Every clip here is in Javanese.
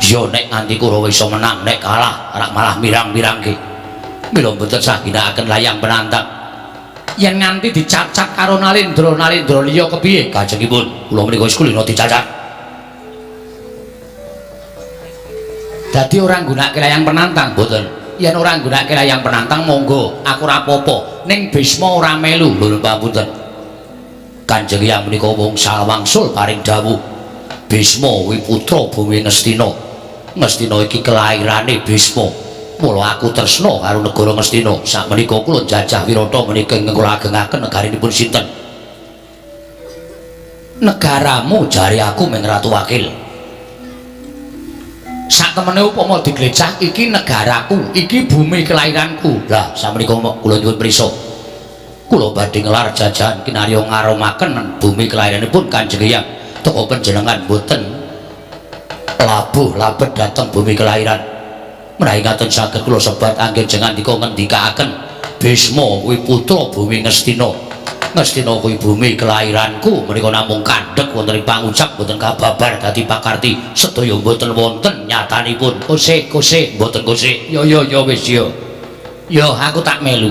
Ya nek nganti Kurawa iso menang, nek kalah rak malah mirang-mirangke. Mila mboten sah ginakaken layang penantang. Yen nganti dicacat karo Nalendra-Nalendra liya kepiye? Kajengipun kula menika wis kulino dicacat. Dadi ora nggunakake layang penantang, mboten. Yen ora nggunakake layang penantang monggo, aku ora apa-apa. Ning Bisma ora melu. Lho pangapunten. Kanjeng Hyang menika wong sawangsul paring dawuh. Bisma kuwi putra bumi Ngastina. Ngastina iki kelairane Bisma. Mula aku tresna karo negara Ngastina. Sakmenika kula jajah Wirata menika ingkang kula agengaken negarinipun sinten? Negaramu jare aku ming Ratu Wakil. Saktemene upama diglecah iki negaraku, iki bumi kelahiranku. Lah sakmenika kula nyuwun prisa. Kula badhe ngelar jajahan kinarya ngarumaken bumi kelahiranipun Kanjeng Hyang. Teka panjenengan mboten labuh labet dhateng bumi kelahiran. Menawi ngaten saged kula sebat anggen jengandika ngendikaaken Bisma kuwi putra bumi Ngastina. Ngastina kuwi bumi kelahiranku menika namung kandhek wonten ing pangucap mboten kababar dadi pakarti sedaya mboten wonten nyatanipun. Kosek kosek mboten kosek. Yo yo yo wis yo. Yo aku tak melu.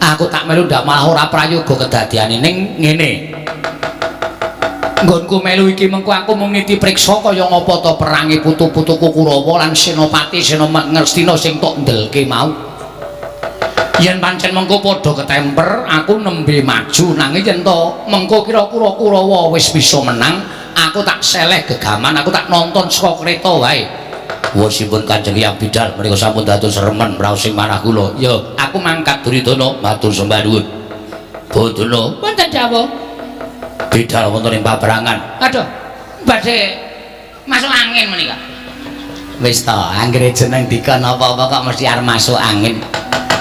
Aku tak melu ndak malah ora prayoga kedadiane ning ngene. Nggonku melu iki mengko aku mung niti priksa kaya ngapa to perange putu-putuku Kurawa lan Senopati Sena Ngastina sing tok ndelke mau. Yen pancen mengko padha ketemper, aku nembe maju nanging yen to mengko kira-kira Kurawa wis bisa menang, aku tak seleh gegaman, aku tak nonton saka kereta wae. Wosipun Kanjeng Hyang Bidal menika sampun dados remen raos ing manah kula. Ya, aku mangkat Duryudana matur sembah nuwun. Bodana wonten dawuh. Bidal wonten ing paperangan. Aduh, badhe masuk angin menika. Wis to, anggere jeneng dikon apa-apa kok mesti arep masuk angin.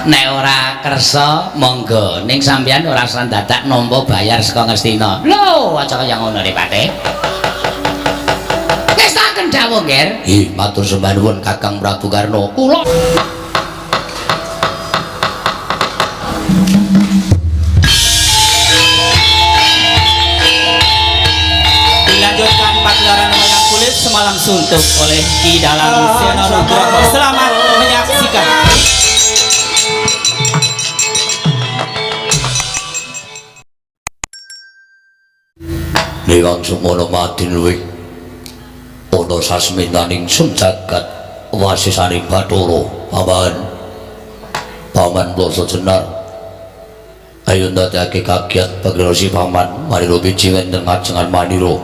Nek ora kersa monggo, ning sampeyan ora usah dadak nampa bayar saka Ngastina. Lho, aja kaya ngono ripate. Wis tak dawuh, Nger. Ih, matur sembah nuwun Kakang Prabu Karna. Kula Dilanjutkan pagelaran wayang kulit semalam suntuk oleh Ki Dalang Seno Nugroho. Selamat menyaksikan. Niwang sumono madin luwih ana sasmitaning sun jagat wasisaning Bathara. Paman, Paman Blasa Jenar, ayo ndadekake kagiat pagrasi Paman Manira biji wonten ngajengan Manira.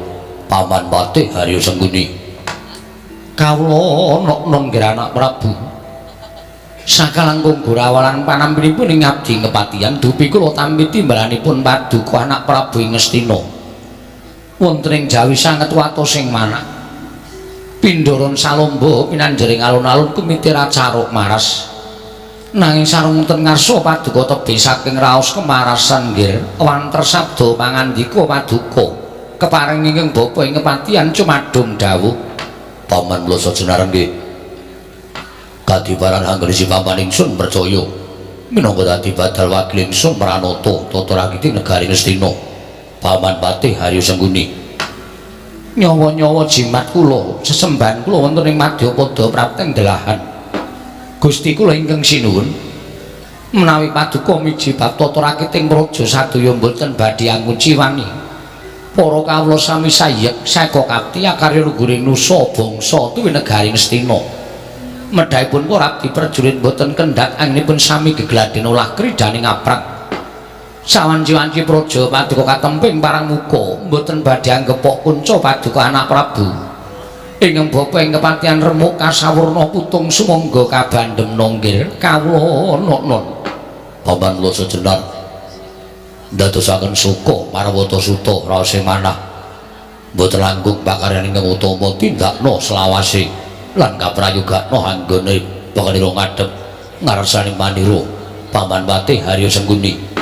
Paman Patih Haryo Sengkuni. Kawula nok-non nggih anak Prabu. Sakalangkung gurawalan panampinipun ing abdi kepatihan dupi kula tampi timbalanipun paduka anak Prabu ing Ngastina. Wonten ing jawi sanget watos sing manah. Pindharan salomba pinanjering alun-alun kumitir acaruk maras. Nanging sarung wonten ngarsa paduka tebih saking raos kemarasan nggih wanter sabda pangandika paduka. Keparing ingkang bapa ing kepatihan cumadung dawuh. Paman Blasa Jenar nggih. Kadiparan anggenipun paman ingsun percaya minangka dadi badal wakil ingsun Pranata tata rakiti negari Ngastina. Paman Patih Haryo Sengkuni. Nyawa-nyawa jimat kula sesembahan kula wonten ing madyapada prapteng delahan. Gusti kula ingkang sinuwun menawi paduka miji bab tata rakiting praja sadaya mboten badhe anguciwani. Para kawula sami sayek seka kapti akarya luguring nusa bangsa tuwi negari Ngastina. Medhahipun para abdi prajurit mboten kendhat anggenipun sami gegladhen olah kridhaning ngaprang. Sawanci-wanci praja paduka katemping parang muka mboten badhe anggepok kunca paduka anak Prabu. Ingkang bapa ing kepatihan remuk kasawurna putung sumangga kabandhem nonggir kawula nok-non. Paman Blasa Jenar ndadosaken suka marwata suta raose manah. Mboten langkung pakaryan ingkang utama tindakna selawase lan kaprayogakna anggone pakanira ngadhep ngarsane Manira. Paman Patih Haryo Sengkuni.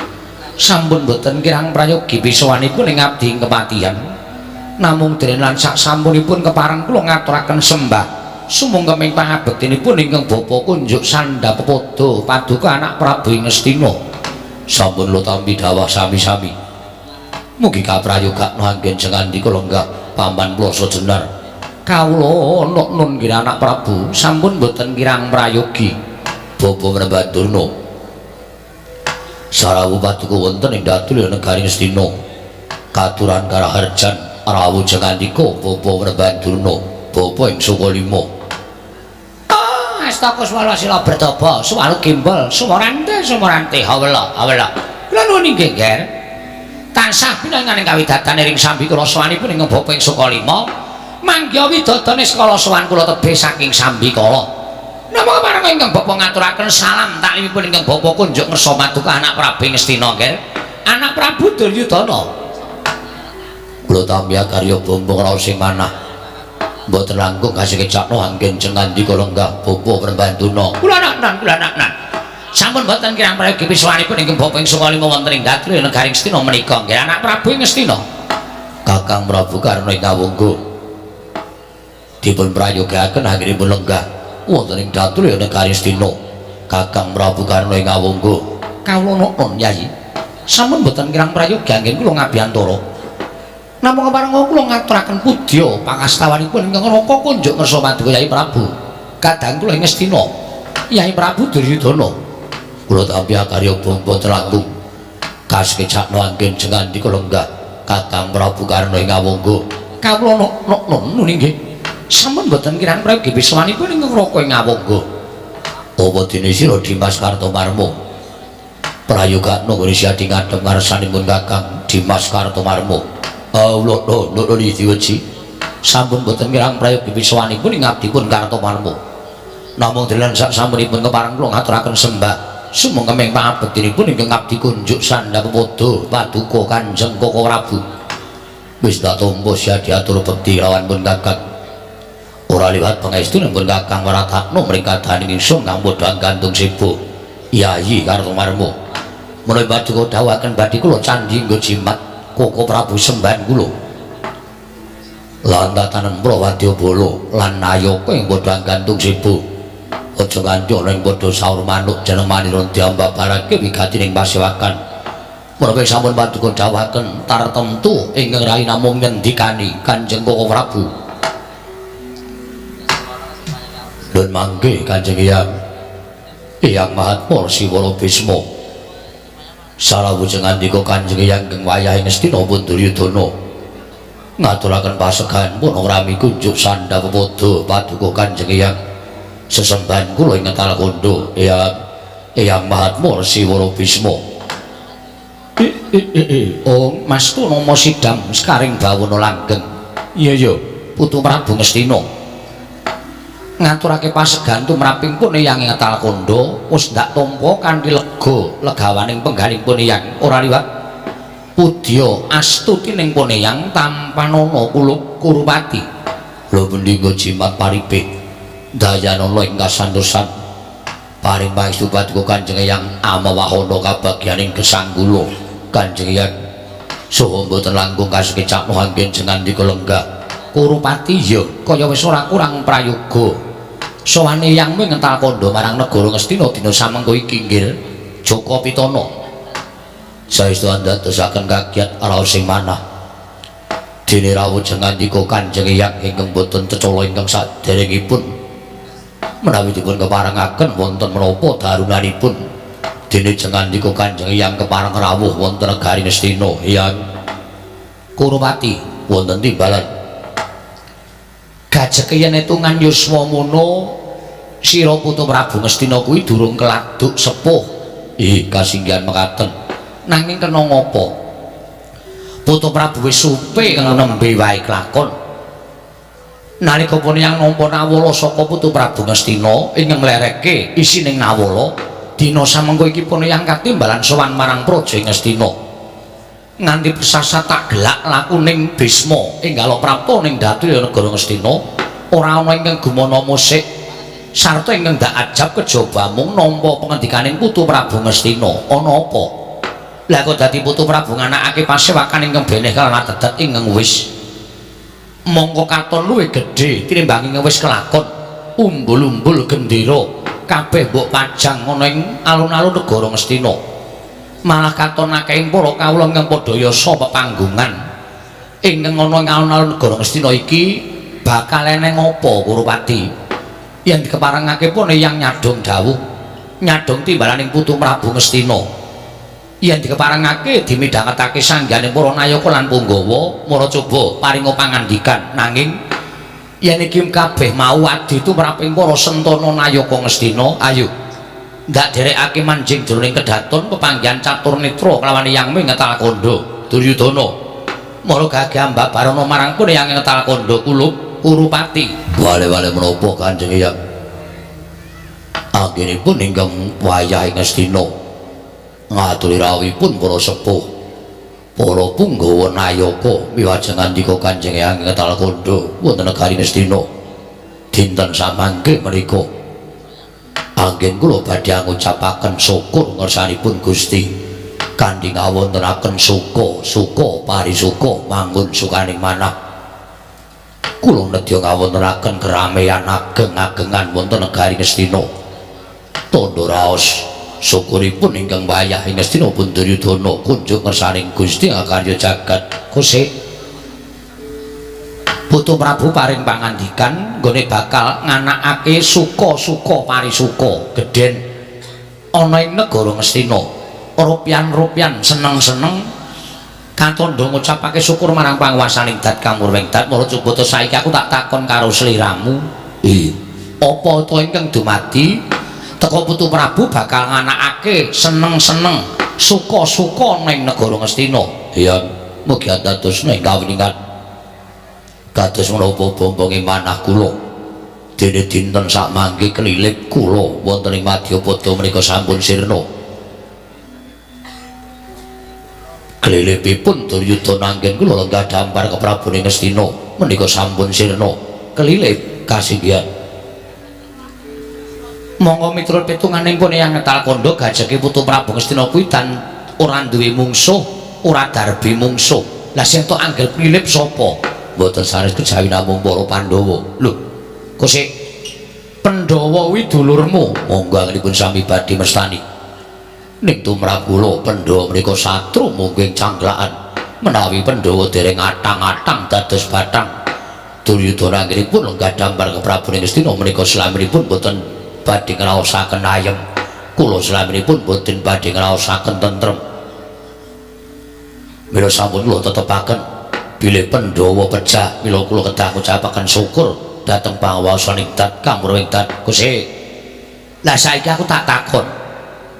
Sampun boten kirang prayogi pisawanipun ing abdi ing kepatihan. Namung dene lan sak sampunipun kepareng kula ngaturaken sembah sumangga ming pangabektinipun ingkang bapa kunjuk sandha pepada paduka anak Prabu ing Ngastina. Sampun lo tampi dawah sami-sami. Mugi kaprayogakna anggen jengandika lenggah Paman Blasa Jenar. Kawula nok nun nggih anak Prabu sampun boten kirang prayogi. Bapa Mrembandurna. Sarawu paduka wonten ing Datulya negari Ngastina. Katuran karaharjan rawuh jengandika Bapa Mrembandurna, bapa ing Sukalima. Ah, astaka swala sila bertapa, suwalu gembol, sumorante sumorante hawela hawela. Kula nuwun inggih, Nger. Tansah pinangan ing kawidatan ing sambikala sowanipun ing bapa ing Sukalima. Mangga widodone sekala sowan kula tebih saking sambikala. Napa kepareng ingkang bapa ngaturaken salam taklimipun ingkang bapa kunjuk ngersa paduka anak Prabu Ngastina, Nger. Anak Prabu Duryudana. Kula tampi karya bombong raos sing manah. Mboten langkung kasekecakno anggen jengandika lenggah bapa Mrembandurna. Kula naknan, kula naknan. Sampun boten kirang prayogi pisuwanipun ingkang bapa ing Sukalima wonten ing Datulya negari Ngastina menika, nggih anak Prabu Ngastina. Kakang Prabu Karna ing Awangga. Dipun prayogaaken anggenipun lenggah wonten ing Datulya negari Ngastina. Kakang Prabu Karna ing Awangga. Kawula nokon Yayi. Sampun boten kirang prayogi anggen kula ngabiyantara. Namung kepareng kula ngaturaken pudya pangastawanipun ingkang raka kunjuk ngersa paduka Yayi Prabu. Kadang kula ing Ngastina. Yayi Prabu Duryudana. Kula tampi karya bangsa telangkung. Kasekecakno anggen jengandika lenggah Kakang Prabu Karna ing Awangga. Kawula nokon nun inggih. Sampun boten kirang prayogi pisuwanipun ingkang raka ing Awangga. Apa dene sira Dimas Kartomarmo? Prayogakno nggone siadi ngadhep ngarsanipun Kakang Dimas Kartomarmo. Awula lho diweji. Sampun boten kirang prayogi pisuwanipun ing abdipun Kartomarmo. Namung dalan sak sampunipun kepareng kula ngaturaken sembah sumengkeming pangabektinipun ingkang abdi kunjuk sandhap padha paduka Kanjeng Koko Prabu. Wis tak tampa siadi atur bekti lawan pun Kakang. Ora liwat pangestunipun Kakang waratakno mring kadaning ingsun kang padha gantung sibuk. Yayi Kartomarmo. Menawi paduka dawuhaken badhe kula candhi nggo jimat Koko Prabu sembahan kula. Lan tatanen Prawadyabala lan nayaka ing padha gantung sibuk. Aja nganti ana ing padha saur manuk jeneng manira diambabarake wigatining pasewakan. Menawi sampun paduka dawuhaken tartemtu ingkang rayi namung ngendikani Kanjeng Koko Prabu. Lun mangke Kanjeng Hyang Hyang Mahatma Siwara Bisma. Sarawujeng andika Kanjeng Hyang ing wayahe Ngastina pun Duryudana ngaturaken pasegahan pun rami kunjuk sandhap padha paduka Kanjeng Hyang. Sesembahan kula ing Ngetal Kondo Hyang Hyang Mahatma Siwara Bisma. Oh Mas tu nama sidam sekaring bawana langgeng. Iya iya Putu Prabu Ngastina. Ngaturake pasegan tumraping pun Eyang ing Ngetal Kondo wis ndak tampa kanthi lega legawaning penggalipun Eyang ora liwat pudya astutining pun Eyang tampanana kula Kurupati. Lho mendinga jimat paripih dayanana ing kasantosan paring pangestu paduka Kanjeng Eyang amawahana kabagyaning gesang kula Kanjeng Eyang saha mboten langkung kasekecakno anggen jengandika lenggah Kurupati. Ya kaya wis ora kurang prayoga sowane Eyang mung Ngetal Kondo marang negara Ngastina dina samengko iki nggih Jaka Pitana. Saestu andadosaken kagiat raos sing manah dene rawuh jengandika Kanjeng Eyang ingkang boten tecala ingkang saderengipun menawi dipun keparengaken wonten menapa darunanipun dene jengandika Kanjeng Eyang kepareng rawuh wonten negari Ngastina. Eyang Kurupati wonten timbalan gajeke yen etungan yuswa mono sira Putu Prabu Ngastina kuwi durung keladuk sepuh. Ih kasinggihan mekaten nanging kena ngapa Putu Prabu wis supe kang nembe wae kelakon nalika pun yang nampa nawala saka Putu Prabu Ngastina ingkang nglereke isining nawala dina samengko iki pun yang katimbalan sowan marang praja Ngastina nganti persasat tak gelak lakuning Bisma enggala prapta ning Datulya negara Ngastina ora ana ingkang gumana musik sarta ingkang dak ajab kejaba mung nampa pengendikaning Putu Prabu Ngastina. Ana apa? Lah kok dadi Putu Prabu nganakake pasewakan ingkang beneh lan adedet ingkang wis mongko katon luwih gedhe tinimbang ingkang wis kelakon umbul-umbul gendera kabeh mbok pajang ana ing alun-alun negara Ngastina. Malah katon akehing para kawula ingkang padha yasa pepanggungan ingkang ana ing alun-alun negara Ngastina iki Bakal eneng apa Kurupati? Yen dikeparengake pun Eyang nyadong dawuh, nyadong timbalaning Putu Prabu Ngastina. Yen dikeparengake dimidhangetake sanggane para nayaka lan punggawa, mara coba paringa pangandikan. Nanging yen iki kabeh mau adi tumraping para sentana nayaka Ngastina, ayo ndak derekake manjing jroning kedaton pepanggihan catur netra kelawan Eyang Ngetal Kandha. Duryudana mara gagah mbabarana marang pun Eyang Ngetal Kandha kulup Kurupati. Wale-wale menapa Kanjeng Eyang? Anggenipun ingkang wayah Ngastina ngaturi rawuhipun para sepuh, para punggawa nayaka miwajeng ngandika Kanjeng Eyang Ngetal Kandha wonten negari Ngastina dinten samangke menika anggen kula badhe ngucapaken syukur ngersanipun Gusti kanthi ngawontenaken suka suka parisuka manggon sukaning manah. Kula nedya ngawontenaken keramaian ageng-agengan wonten negari Ngastina. Tandha raos syukuripun ingkang wayah ing Ngastina pun Duryudana kunjuk ngersaning Gusti ngakarya jagat. Kusik Putu Prabu paring pangandikan nggone bakal nganakake suka-suka parisuka gedhen ana ing negara Ngastina. Rupyan-rupyan seneng-seneng katandha ngucapake syukur marang panguwasaning dat kamurwing dat. Mara coba to saiki aku tak takon karo sliramu. Apa to ingkang dumadi teka Putu Prabu bakal nganakake seneng-seneng suka-suka ning negara Ngastina? Iya, mugi dados ing kawiningan kados menapa bombonge manah kula. Dene dinten sakmangke kelilip kula wonten ing Madyapada menika sampun sirna. Kelilipipun Duryudana anggen kula lenggah dampar ke Prabune Ngastina menika sampun sirna. Kelilip kasinggihan. Monggo miturut pitunganing pun Eyang Ngetal Kandha gajeke Putu Prabu Ngastina kuwi dan ora duwe mungsuh, ora darbi mungsuh. Lah sing tok anggel kelilip sapa? Mboten sanes kejawi namung para Pandhawa. Lho, kosek Pandhawa kuwi dulurmu. Monggo anggenipun sami badhe mestani. Ning tumrap kula Pandhawa menika satru mungking cangklakan. Menawi Pandhawa dereng atang-atang dados bathang. Duryudana anggenipun lenggah dampar ke Prabune Ngastina menika slaminipun boten badhe ngraosaken ayem. Kula slaminipun boten badhe ngraosaken tentrem. Mila sampun kula tetepaken bilih Pandhawa pejah, mila kula kedah ngucapaken syukur dhateng panguwasaning dat kamurwing dat. Gusti, lah saiki aku tak takon,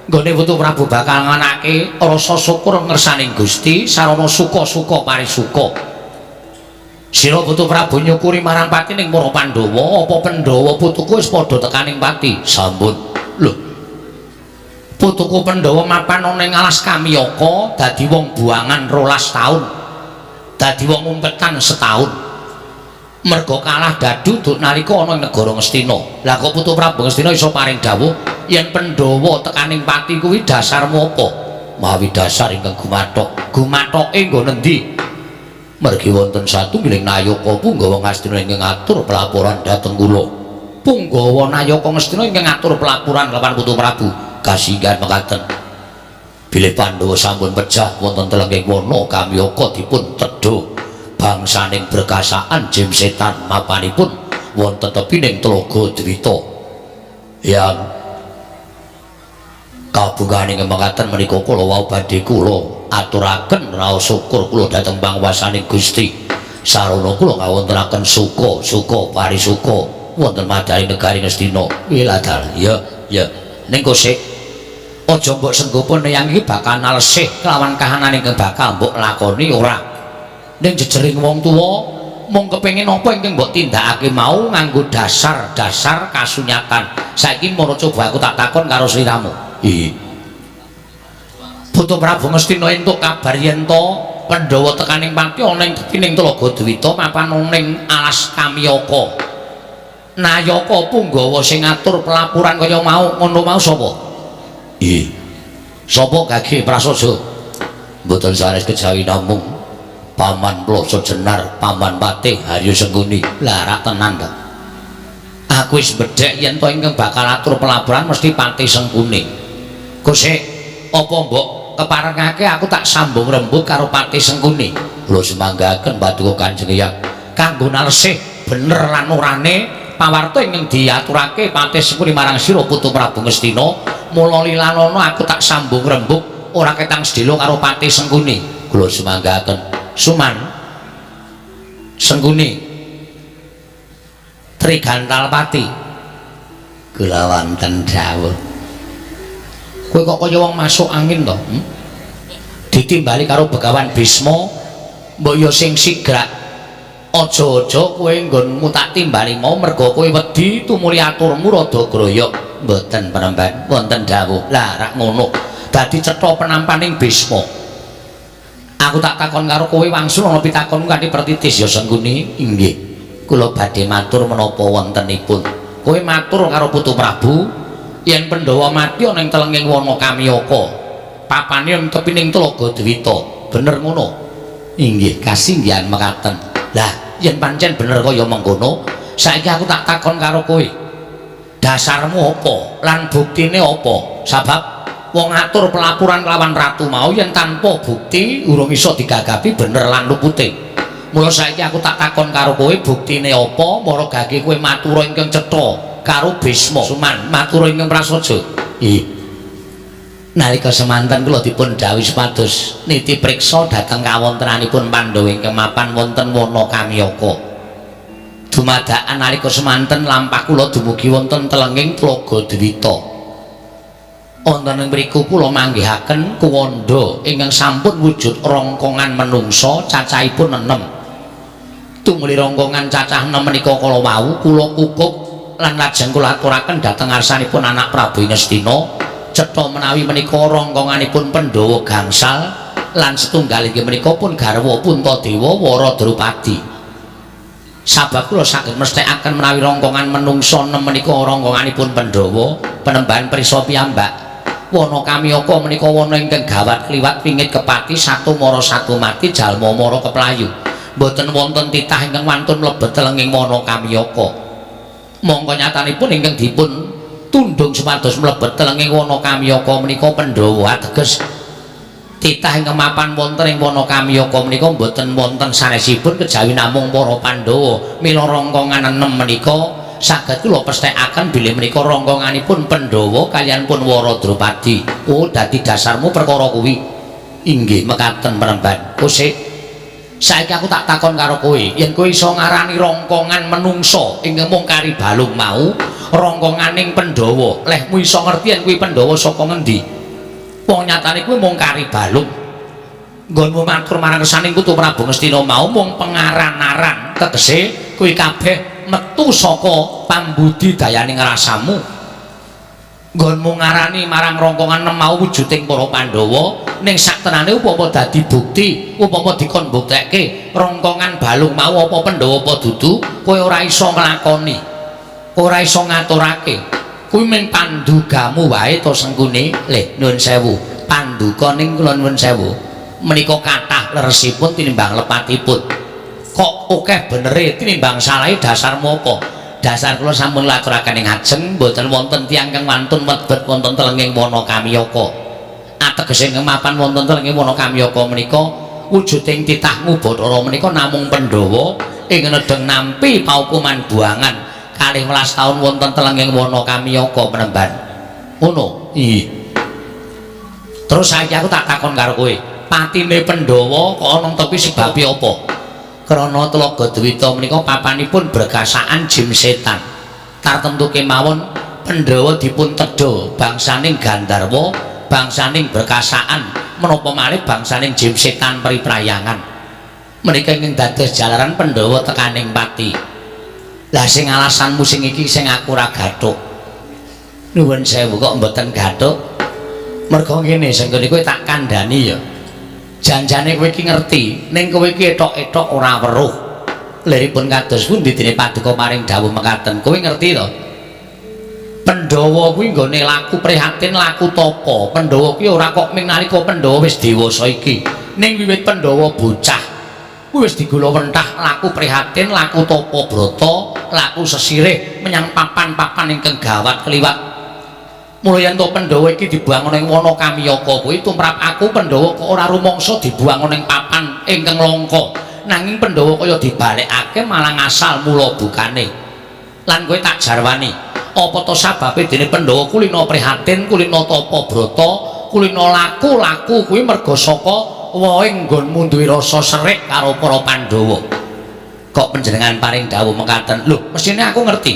nggone Putu Prabu bakal nganake rasa syukur ngersaning Gusti sarana suka-suka parisuka. Sira Putu Prabu nyukuri marang pati ning para Pandhawa, apa Pandhawa putuku wis padha tekaning pati? Sampun. Lho, putuku Pandhawa mapan ana ing alas Kamiyaka dadi wong buangan 12 taun, dadi wong umpetan setahun, merga kalah dadu duk nalika ana ing negara Ngastina. Lah kok Putu Prabu Ngastina iso paring dawuh yen Pandhawa tekaning pati kuwi dasarmu apa? Mawi dasar ingkang gumathok. Gumathoke nggo nendi? Mergi wonten satunggiling nayaka punggawa Ngastina ingkang ngatur pelaporan dhateng kula. Punggawa nayaka Ngastina ingkang ngatur pelaporan lawan Putu Prabu. Kasinggihan mekaten. Bilih Pandhawa sampun pejah wonten telenging wana Kamyaka dipun tedha bangsaning berkasaan jim setan mapanipun wonten tepining Tlaga Dwita. Yang kabungane mekaten menika kula wau badhe kula aturaken raos syukur kula dhateng panguwasaning Gusti. Sarana kula ngawontenaken suka suka parisuka wonten madyaning negari Ngastina. Wiladal. Ya, ya. Ning kosek aja mbok senggopo neyang iki bakal nalesih kelawan kahanan ingkang bakal mbok lakoni ora. Ning jejering wong tuwa mung kepengin apa ingkang mbok tindakake mau nganggo dasar-dasar kasunyatan. Saiki mara coba aku tak takon karo sliramu. Iya. Putu Prabu Ngastina entuk kabar yen to Pandhawa tekaning pati ana ing tepining Tlaga Dwita mapan ana ing alas Kamyaka. Nayaka punggawa sing ngatur pelaporan kaya mau ngono mau sapa? Iya. Sapa gage prasaja? Mboten sanes kejawi namung Paman Plasa Jenar, Paman Patih Haryo Sengkuni. Lah rak tenan to. Aku wis bedhek yen to ingkang bakal atur pelaporan mesti Patih Sengkuni. Gosek apa mbok keparengake aku tak sambung rembug karo Patih Sengkuni. Kula semanggaken paduka Kanjeng Eyang kanggo nalesih bener lan orane pawarta ingkang diaturake Patih Sengkuni marang sira Putu Prabu Ngastina. Mula lilanana aku tak sambung rembug ora ketang sedhela karo Patih Sengkuni. Kula sumanggaken. Suman Sengkuni Trigantalpati, kula wonten dawuh. Kowe kok kaya wong masuk angin to? Ditimbali karo Begawan Bisma, mbok ya sing sigrak. Aja-aja kowe nggonmu tak timbali mau merga kowe wedi tumuli aturmu rada groyok. Mboten Panembahan, wonten dawuh. Lah rak ngono. Dadi cetha penampaning Bisma. Aku tak takon karo kowe wangsul ana pitakonku kanthi pertitis ya Sengkuni. Inggih. Kula badhe matur menapa wontenipun. Kowe matur karo Putu Prabu yen Pandhawa mati ana ing telenging wana Kamyaka. Papane ing tepining Tlaga Dwita. Bener ngono? Inggih, kasinggihan mekaten. Lah, yen pancen bener kaya mengkono, saiki aku tak takon karo kowe. Dasarmu apa lan buktine apa? Sabab wong ngatur pelaporan lawan ratu mau yen tanpa bukti urung iso digagapi bener lan lupute. Mula saiki aku tak takon karo kowe buktine apa mara gage kowe matura ingkang cetha karo Bisma. Suman matura ingkang prasaja. Nggih. Nalika semanten kula dipun dhawuhi supados niti priksa dhateng kawontenanipun Pandhawa ingkang mapan wonten wana Kamyaka. Dumadakan nalika semanten lampah kula dumugi wonten telenging Tlaga Dwita. Wonten ing mriku kula manggihaken kuwanda ingkang sampun wujud rongkongan menungsa cacahipun 6. Tumuli rongkongan cacah 6 menika kala wau kula kukup lan lajeng kula aturaken dhateng ngarsanipun anak Prabu Ngastina. Cetha menawi menika rongkonganipun Pandhawa gangsal lan setunggal inggih menika pun garwa Puntadewa Wara Drupadi. Sabab kula saged mesthekaken menawi rongkongan menungsa 6 menika rongkonganipun Pandhawa penembahan prisa piyambak. Wana Kamyaka menika wana ingkang gawat kliwat pingit kepati satu mara satu mati jalma mara keplayu. Mboten wonten titah ingkang wantun mlebet telenging wana Kamyaka. Mongko nyatanipun ingkang dipun tundhung supados mlebet telenging wana Kamyaka menika Pandhawa ateges titah ingkang mapan wonten ing wana Kamyaka menika mboten wonten sanesipun kejawi namung para Pandhawa. Mila rongkongan 6 menika saged kula pesthekaken bilih menika rongkonganipun Pandhawa kaliyan pun Wara Drupadi. Oh, dadi dasarmu perkara kuwi. Inggih mekaten Panembahan. Kosik saiki aku tak takon karo kowe, yen kowe iso ngarani rongkongan menungsa ingkang mung kari balung mau rongkonganing Pandhawa, lehmu iso ngerti yen kuwi Pandhawa saka ngendi? Wong nyatane kuwi mung kari balung. Nggonmu matur marang kesaning Putu Prabu Ngastina mau mung pengaran-aran, tegese kuwi kabeh metu saka pambudi dayaning rasamu. Nggonmu ngarani marang rongkongan nem mau wujuding para Pandhawa, ning saktenane upama dadi bukti, upama dikon buktekke rongkongan balung mau apa Pandhawa apa dudu, kowe ora iso nglakoni, ora iso ngaturake. Kuwi mung pandugamu wae to Sengkuni. Leh nuwun sewu, panduka ning kula nuwun sewu menika kathah leresipun tinimbang lepatipun. Kok akeh benere tinimbang salahe? Dasarmu apa? Dasar kula sampun laturaken ing ajeng mboten wonten tiyang kang wantun mlebet wonten telenging wana Kamyaka. Ategese ingkang mapan wonten telenging wana Kamyaka menika wujuding titah ngubathara menika namung Pandhawa ing nedheng nampi paukuman buangan 12 taun wonten telenging wana Kamyaka Panembahan. Ngono. Iya. Terus saiki aku tak takon karo kowe, patine Pandhawa kok ana tepi sebabe apa? Krana Tlaga Dwita menika papanipun berkasaan jim setan. Tartemtu kemawon Pandhawa dipun tedha bangsaning Gandharwa, bangsaning berkasaan, menapa malih bangsaning jim setan priprayangan. Menika ingkang dados jalaran Pandhawa tekaning pati. Lah sing alasanmu sing iki sing aku ora gathuk. Nuwun sewu kok mboten gathuk. Mergo ngene sing kowe tak kandhani ya. Janjane kowe iki ngerti, ning kowe iki etok-etok ora weruh. Liripun kados pundi dene paduka paring dawuh mekaten? Kowe ngerti to? Pandhawa kuwi nggone laku prihatin, laku tapa. Pandhawa kuwi ora kok ming nalika Pandhawa wis dewasa iki. Ning wiwit Pandhawa bocah kuwi wis digula wentah laku prihatin, laku tapa brata, laku sesirih menyang papan-papan ingkang gawat kliwat. Mula yen to Pandhawa iki dibuang ning wana Kamyaka kuwi tumrap aku Pandhawa kok ora rumangsa dibuang ning papan ingkang langka. Nanging Pandhawa kaya dibalekake malah ngasal mula bukane. Lan kowe tak jarwani, apa to sababe dene Pandhawa kulina prihatin, kulina tapa brata, kulina laku-laku kuwi merga saka wohe nggonmu duwe rasa serik karo para Pandhawa. Kok panjenengan paring dawuh mekaten? Lho, mesthine aku ngerti.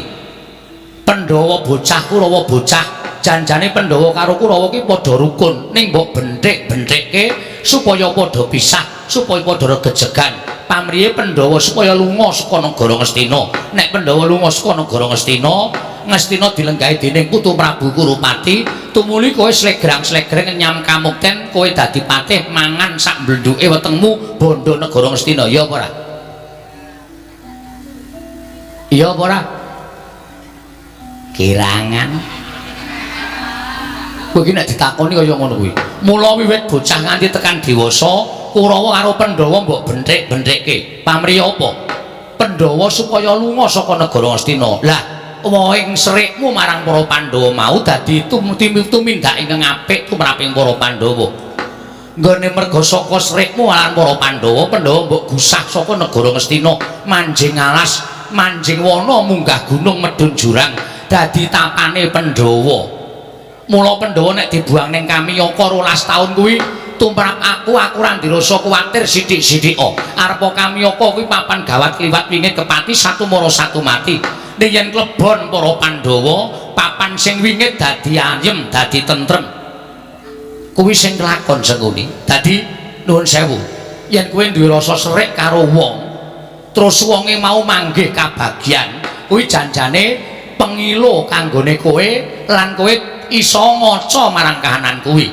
Pandhawa bocah Kurawa bocah, janjane Pandhawa karo Kurawa ki padha rukun, ning mbok benthik-benthikke supaya padha pisah, supaya padha regejegan. Pamrihe Pandhawa supaya lunga saka negara Ngastina. Nek Pandhawa lunga saka negara Ngastina, Ngastina dilenggahi dening Putu Prabu Kurupati, tumuli kowe slegrang-slegreng nyam kamukten, kowe dadi patih mangan sak mblendhuke wetengmu bondo negara Ngastina. Ya apa ora? Iya apa ora? Kirangan. Kowe iki nek ditakoni kaya ngono kuwi. Mula wiwit bocah nganti tekan dewasa, Kurawa karo Pandhawa mbok benthik-benthikke. Pamrih apa? Pandhawa supaya lunga saka negara Ngastina. Lah, wohing serikmu marang para Pandhawa mau dadi tumindak ingkang apik tumraping para Pandhawa. Nggone merga saka serikmu marang para Pandhawa, Pandhawa mbok gusah saka negara Ngastina, manjing alas, manjing wana, munggah gunung, medhun jurang, dadi tapane Pandhawa. Mula Pandhawa nek dibuang ning Kamiyaka 12 taun kuwi tumrap aku ora ndirasa kuwatir sithik-sithik. Arepa Kamiyaka kuwi papan gawat kliwat wingit kepati satu mara satu mati. Ning yen klebon para Pandhawa, papan sing wingit dadi ayem, dadi tentrem. Kuwi sing kelakon Sengkuni. Dadi nuwun sewu, yen kowe duwe rasa serik karo wong, terus wonge mau manggih kabagyan, kuwi janjane pengilo kanggone kowe lan kowe iso ngaca marang kahanan kuwi.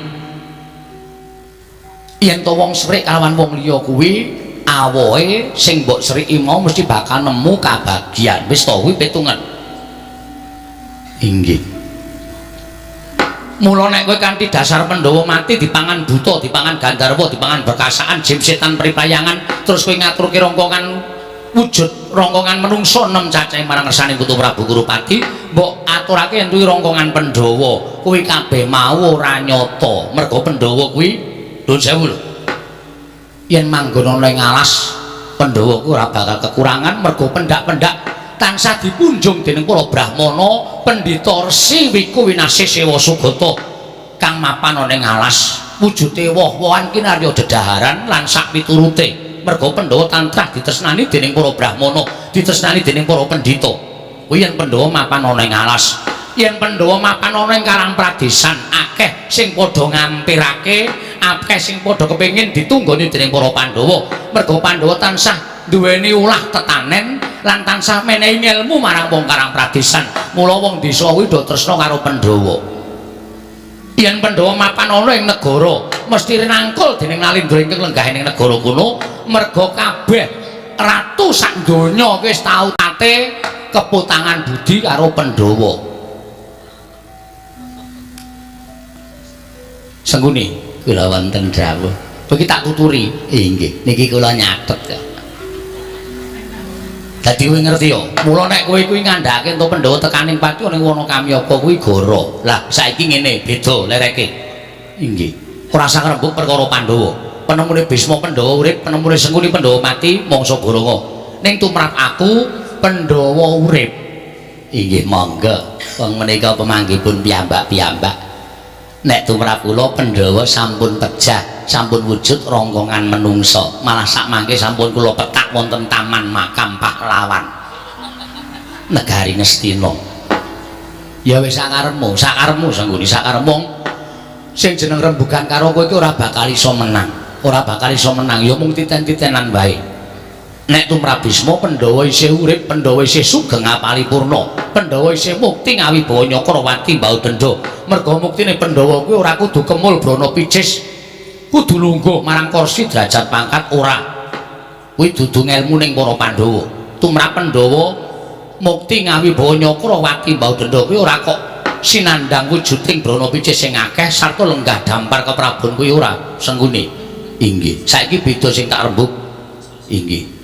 Yen to wong serik kalawan wong liya kuwi awohe sing mbok seriki mau mesti bakal nemu kabagyan. Wis to kuwi pitungan. Inggih. Mula nek kowe kanthi dasar Pandhawa mati dipangan buta, dipangan gandharwa, dipangan berkasaan, jim setan pripayangan, terus kowe ngaturke rongkongan wujud rongkongan menungso 6 cacahe marang ngersane Putu Prabu Kurupati, mbok aturake yen kuwi rongkongan Pandhawa, kuwi kabeh mau ora nyata. Merga Pandhawa kuwi nuwun sewu lho, yen manggon ana ing alas Pandhawa kuwi ora bakal kekurangan, merga pendak-pendak tansah dipunjung dening para brahmana, pendhita resi wiku winasih sewa sugata kang mapan ana ing alas, wujude woh-wohan kinarya dedaharan lan sak piturute. Merga Pandhawa tansah ditresnani dening para brahmana, ditresnani dening para pendhita. Kuwi yen Pandhawa mapan ana ing alas. Yen Pandhawa mapan ana ing Karang Pradesan, akeh sing padha ngampirake, akeh sing padha kepengin ditunggoni dening para Pandhawa. Merga Pandhawa tansah duweni ulah tetanen lan tansah menehi ngelmu marang wong Karang Pradesan. Mula wong desa kuwi do tresna karo Pandhawa. Yen Pandhawa mapan ana ing negara, mesti rinangkul dening Nalindra ingkang lenggah ing negara kono, merga kabeh ratu sak donya wis tau tate keputangan budi karo Pandhawa. Sengkuni kula wonten dawuh. Iki tak tuturi. Inggih, niki kula nyatet kok. Dadi kowe ngerti ya, mula nek kowe kuwi ngandhake entuk Pandhawa tekaning pati ning wana Kamyaka kuwi goro. Lah saiki ngene, beda lereke. Inggih. Ora usah ngrembug perkara Pandhawa. Penemune Bisma Pandhawa urip, penemune Sengkuni Pandhawa mati, mangsa Goronga. Ning tumrap aku Pandhawa urip. Inggih, monggo. Wong menika pemanggihipun piyambak-piyambak. Nek tumrap kula Pandhawa sampun pejah, sampun wujud rongkongan menungsa. Malah sakmangke sampun kula petak wonten taman makam pahlawan negari Ngastina. Ya wis sakarepmu, sakarepmu Sengkuni, sakarepmu. Sing jeneng rembugan karo kowe iki ora bakal iso menang. Ora bakal iso menang, ya mung titen-titenan wae. Nek tumrap Bisma Pandhawa isih urip, Pandhawa isih sugeng ngapalipurna, Pandhawa isih mukti ngawibawa Nyakrawati mbau denda. Merga muktine Pandhawa kuwi ora kudu kemul brana picis, kudu lungguh marang kursi derajat pangkat ora. Kuwi dudu ngelmu ning para Pandhawa. Tumrap Pandhawa mukti ngawibawa Nyakrawati mbau denda kuwi ora kok sinandang wujuding brana picis sing akeh sarta lenggah dampar keprabon kuwi ora Sengkuni. Inggih. Saiki beda sing tak rembug. Inggih.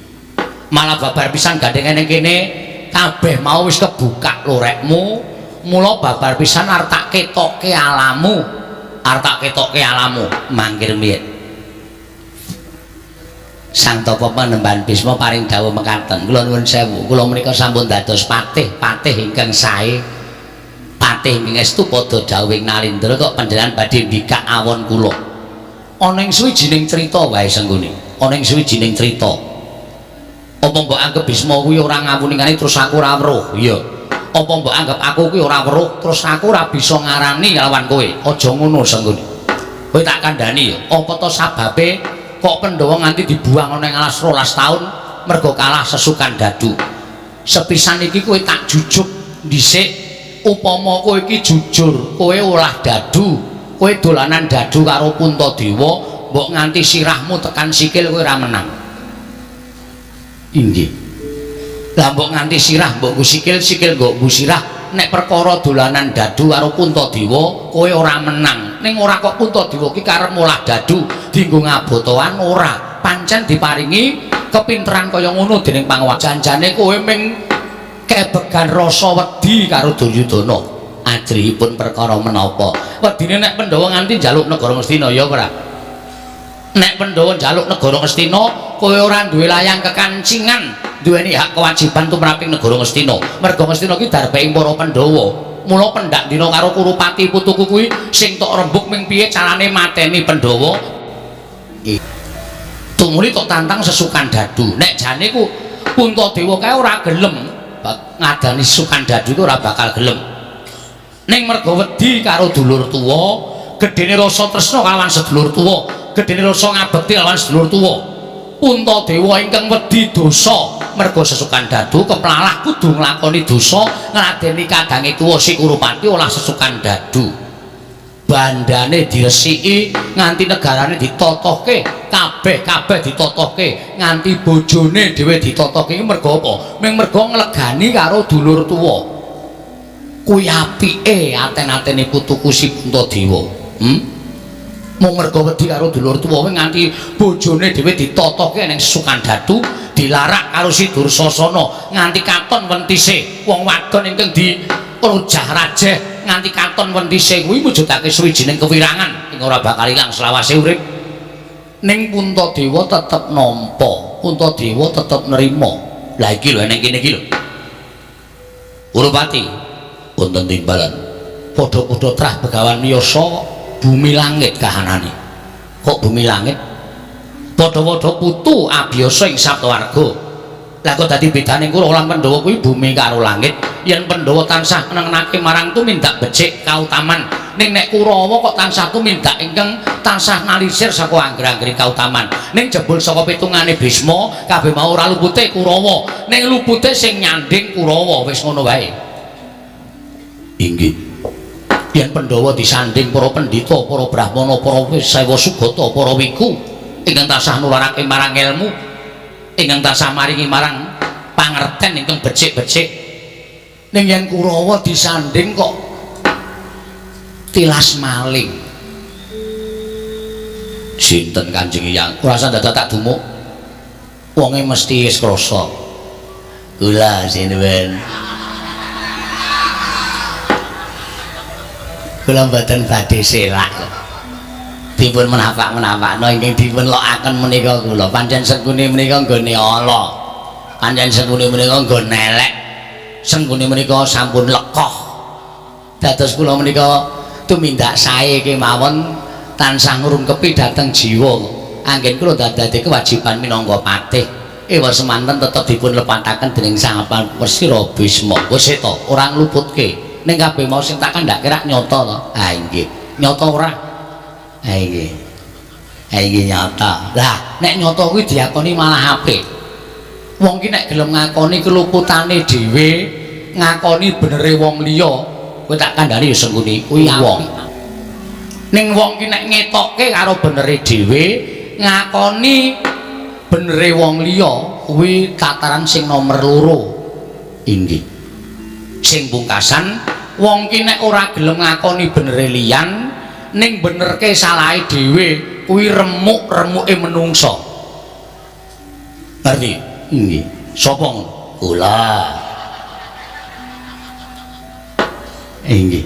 Malah babar pisan gandeng ning kene kabeh mau wis kebuka lorekmu, mula babar pisan arep tak ketokke alamu, arep tak ketokke alamu mangkir miyet. Sang Tapa Panembahan Bisma paring dawuh mekaten. Kula nuwun sewu, kula menika sampun dados patih, patih ingkang sae. Patih ingkang estu padha dawuhing Nalindra kok panjenengan badhe mbikak awon kula. Ana ing suwijining crita wae Sengguni. Ana ing suwijining crita. Apa mbok anggap Bisma kuwi ora ngawuningane terus aku ora weruh? Iya. Apa mbok anggap aku kuwi ora weruh terus aku ora bisa ngarani lawan kowe? Aja ngono Sengguni. Kowe tak kandhani ya, apa to sababe kok Pandhawa nganti dibuang ana ing alas 12 taun mergo kalah sesukan dadu. Sepisan iki kowe tak jujuk dhisik, upama kowe iki jujur, kowe olah dadu, kowe dolanan dadu karo Puntadewa, mbok nganti sirahmu tekan sikil kowe ora menang. Inggih. Lah mbok nganti sirah mbok nggo sikil, sikil mbok nggo sirah, nek perkara dolanan dadu karo Puntadewa kowe ora menang. Ning ora kok Puntadewa ki karep olah dadu dienggo ngabotoan ora, pancen diparingi kepinteran kaya ngono dening Panguwasa. Janjane kowe ming kebegan rasa wedi karo Duryudana. Ajrihipun perkara menapa? Wedine nek Pandhawa nganti njaluk negara Ngastina ya ora? Nek Pandhawa njaluk negara Ngastina, kowe ora duwe layang kekancingan, duweni hak kewajiban tumraping negara Ngastina. Merga Ngastina ki darbeing para Pandhawa. Mula pendak dina karo Kurupati putuku kuwi sing tok rembug ming piye carane mateni Pandhawa. Tumuli tok tantang sesukan dadu. Nek jane ku Puntadewa kae ora gelem ngadani sesukan dadu iku ora bakal gelem. Ning merga wedi karo dulur tuwa, gedene rasa tresna kalawan sedulur tuwa, gedene rasa ngabekti kalawan sedulur tuwa. Puntadewa ingkang wedi dosa merga sesukan dadu keplalah kudu nglakoni dosa ngladeni kadange tuwa si Kurupati olah sesukan dadu. Bandane diresiki nganti negarane ditotohke, kabeh-kabeh ditotohke, nganti bojone dhewe ditotohke. Iki merga apa? Ming merga nglegani karo dulur tuwa. Kuwi apike aten-atene putuku si Puntadewa. Mung merga wedi karo dulur tuwa nganti bojone dhewe ditotohke ning sesukan dadu, dilarak karo si Dursasana nganti katon wentise wong wadon ingkang di rujah rajeh nganti katon wentise kuwi mujudake suwijining kewirangan ing ora bakal ilang selawase urip. Ning Puntadewa tetep nampa, Puntadewa tetep nerima. Lah iki lho ning kene iki lho. Kurupati wonten timbalan. Padha-padha trah Begawan miyasa bumi langit kahanane. Kok bumi langit? Padha-padha putu abiyasa ing Saptawarga. Lah kok dadi bedane Kurawa lan Pandhawa kuwi bumi karo langit. Yen Pandhawa tansah nengenake marang tumindak becik kautaman, ning nek Kurawa kok tansah tumindak ingkang tansah nalisir saka angger-anggering kautaman. Ning jebul saka pitungane Bisma kabeh mau ora lupute Kurawa, ning lupute sing nyanding Kurawa wis ngono wae. Inggih. Yen Pandhawa disanding para pendhita, para brahmana, para sewa sugata, para wiku ingkang tansah nularake marang ilmu, ingkang tansah maringi marang pangerten ingkang becik-becik. Ning yen Kurawa disanding kok tilas maling. Sinten Kanjeng Hyang? Ora usah dadak tak dumuk. Wonge mesti wis krasa. Kula sinuwun. Kula mboten badhe selak. Dipun menapak-menapakno ingkang dipun lokaken menika kula. Pancen Sengkuni menika nggone ala. Pancen Sengkuni menika nggon elek. Sengkuni menika sampun lekoh. Dados kula menika tumindak sae kemawon tansah ngrungkepi dhateng jiwa. Anggen kula dadake kewajiban minangka patih. Ewa semanten tetep dipun lepataken dening Sang Pamersira Bisma. Wis ta, ora ngluputke. Ning kabeh mau sing tak kandhake rak nyata to. Ha inggih. Nyata ora? Ha inggih. Ha inggih nyata. Lah nek nyata kuwi diakoni malah apik. Wong ki nek gelem ngakoni keluputane dhewe, ngakoni benere wong liya, kowe tak kandhani ya Sengkuni kuwi wong. Ning wong ki nek ngetokke karo benere dhewe, ngakoni benere wong liya, kuwi tataran sing nomer 2. Inggih. Sing pungkasan, wong ki nek ora gelem ngakoni benere liyan, ning benerke salahe dhewe, kuwi remuk-remuke menungsa. Ngerti? Inggih. Sapa ngono? Kula. Inggih.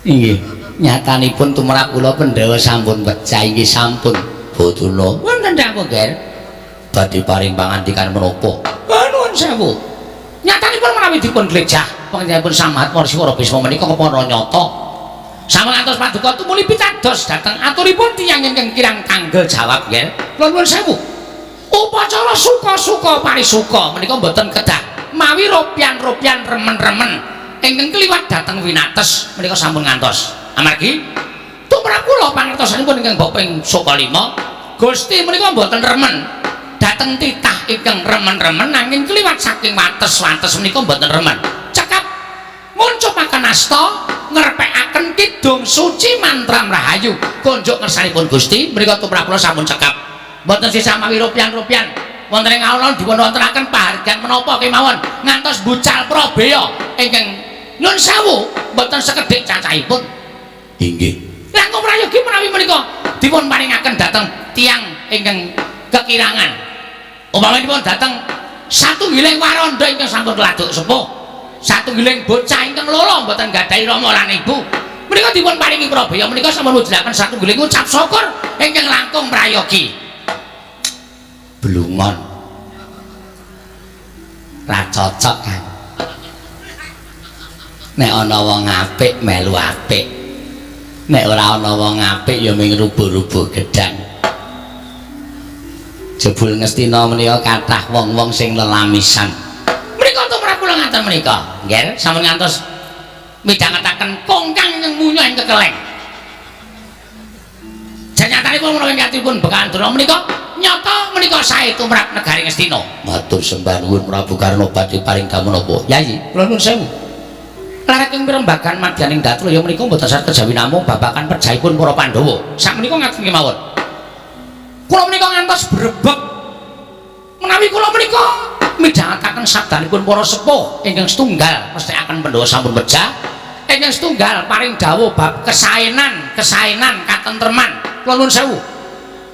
Inggih. Nyatanipun tumrap kula Pandhawa sampun pecah inggih sampun. Boduna. Wonten dawuh, Ger. Badhe paring pangandikan menapa? Nuwun sewu. Nyatanipun menawi dipun glejah panjenenganipun Sang Mahatma Rsi Bisma menika kepara nyata. Sampun ngantos paduka tumuli pitados dhateng aturipun tiyang ingkang kirang tanggel jawab nggih. Kula nuwun sewu. Upacara suka-suka parisuka menika mboten kedah mawi ropian-ropian remen-remen ingkang kliwat dhateng winates menika sampun ngantos. Amargi tumrap kula pangertosanipun ingkang bapa ing Sukalima, Gusti menika mboten remen dhateng titah ingkang remen-remen nanging kliwat saking wates-wates menika mboten remen. Cekap nguncupaken asta ngrepekaken kidung suci mantram rahayu konjuk ngersanipun Gusti menika tumrap kula sampun cekap. Mboten sisah mawi rupian-rupian wonten ing alun dipun wontenaken pahargyan menapa kemawon ngantos bucal prabeya ingkang nyun sewu mboten sekedhik cacahipun. Inggih. Langkung prayogi menawi menika dipun paringaken dhateng tiyang ingkang kekirangan. Umpamanipun dhateng satunggiling waranda ingkang sampun keladuk sepuh, satunggiling bocah ingkang loro mboten gadhahi rama lan ibu. Menika dipun paringi prabeya menika sampun mujudaken satunggiling ucap syukur ingkang langkung prayogi. Blungon. Ra cocok kan. Nek ana wong apik melu apik. Nek ora ana wong apik ya ming rubuh-rubuh gedang. Jebul Ngastina menika kathah wong-wong sing lelamisan. Menika tumrap kula ngaten menika. Nggih, sampun ngantos midhangetaken kongkang ingkang munya ing kekeleng. Janyatanipun menawi ngatipun Begawan Durna menika nyata menika sae tumrap negari Ngastina. Matur sembah nuwun Prabu Karna badhe paring dawuh napa? Yayi, kula nuwun sewu. Laraking pirembagan madyaning Datraya menika mboten saged kejawi namung babagan pejahipun para Pandhawa. Sakmenika ngaten kemawon. Kula menika ngantos brebek menawi kula menika midhangetaken sabdanipun para sepuh ingkang setunggal mesthekaken Pandhawa sampun pejah, ingkang setunggal paring dawuh bab kesaenan, kesaenan katentreman. Kula nuwun sewu.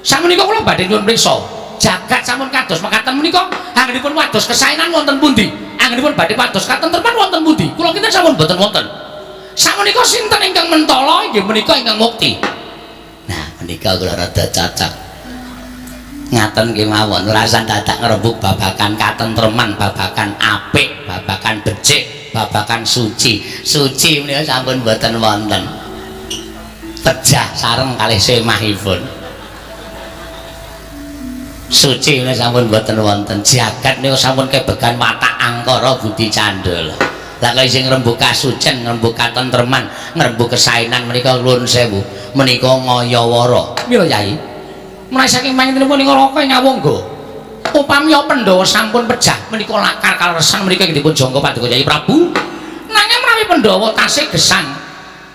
Sakmenika kula badhe nyuwun priksa. Jagat sampun kados mekaten menika anggenipun wados kesaenan wonten pundi? Anggenipun badhe pados katentreman wonten pundi? Kula kinten sampun boten wonten. Sakmenika sinten ingkang mentala inggih menika ingkang mukti. Nah, menika kula rada cocok. Ngaten kemawon, ora usah dadak ngrembug babagan katentreman, babagan apik, babagan becik, babagan suci. Suci menika sampun boten wonten. Pejah sareng kalih semahipun. Suci menika sampun boten wonten. Jagat menika sampun kebegan watak angkara budi candala. Lah kaya sing ngrembug kasucen, ngrembug katentreman, ngrembug kesaenan menika nuwun sewu, menika ngayawara. Mila Yai, menawi saking panjenenganipun ing Raka ing Awangga, upami Pandhawa sampun pejah menika lakar kaleresan menika ing dipun jangka paduka Yai Prabu. Nanging menawi Pandhawa tasih gesang,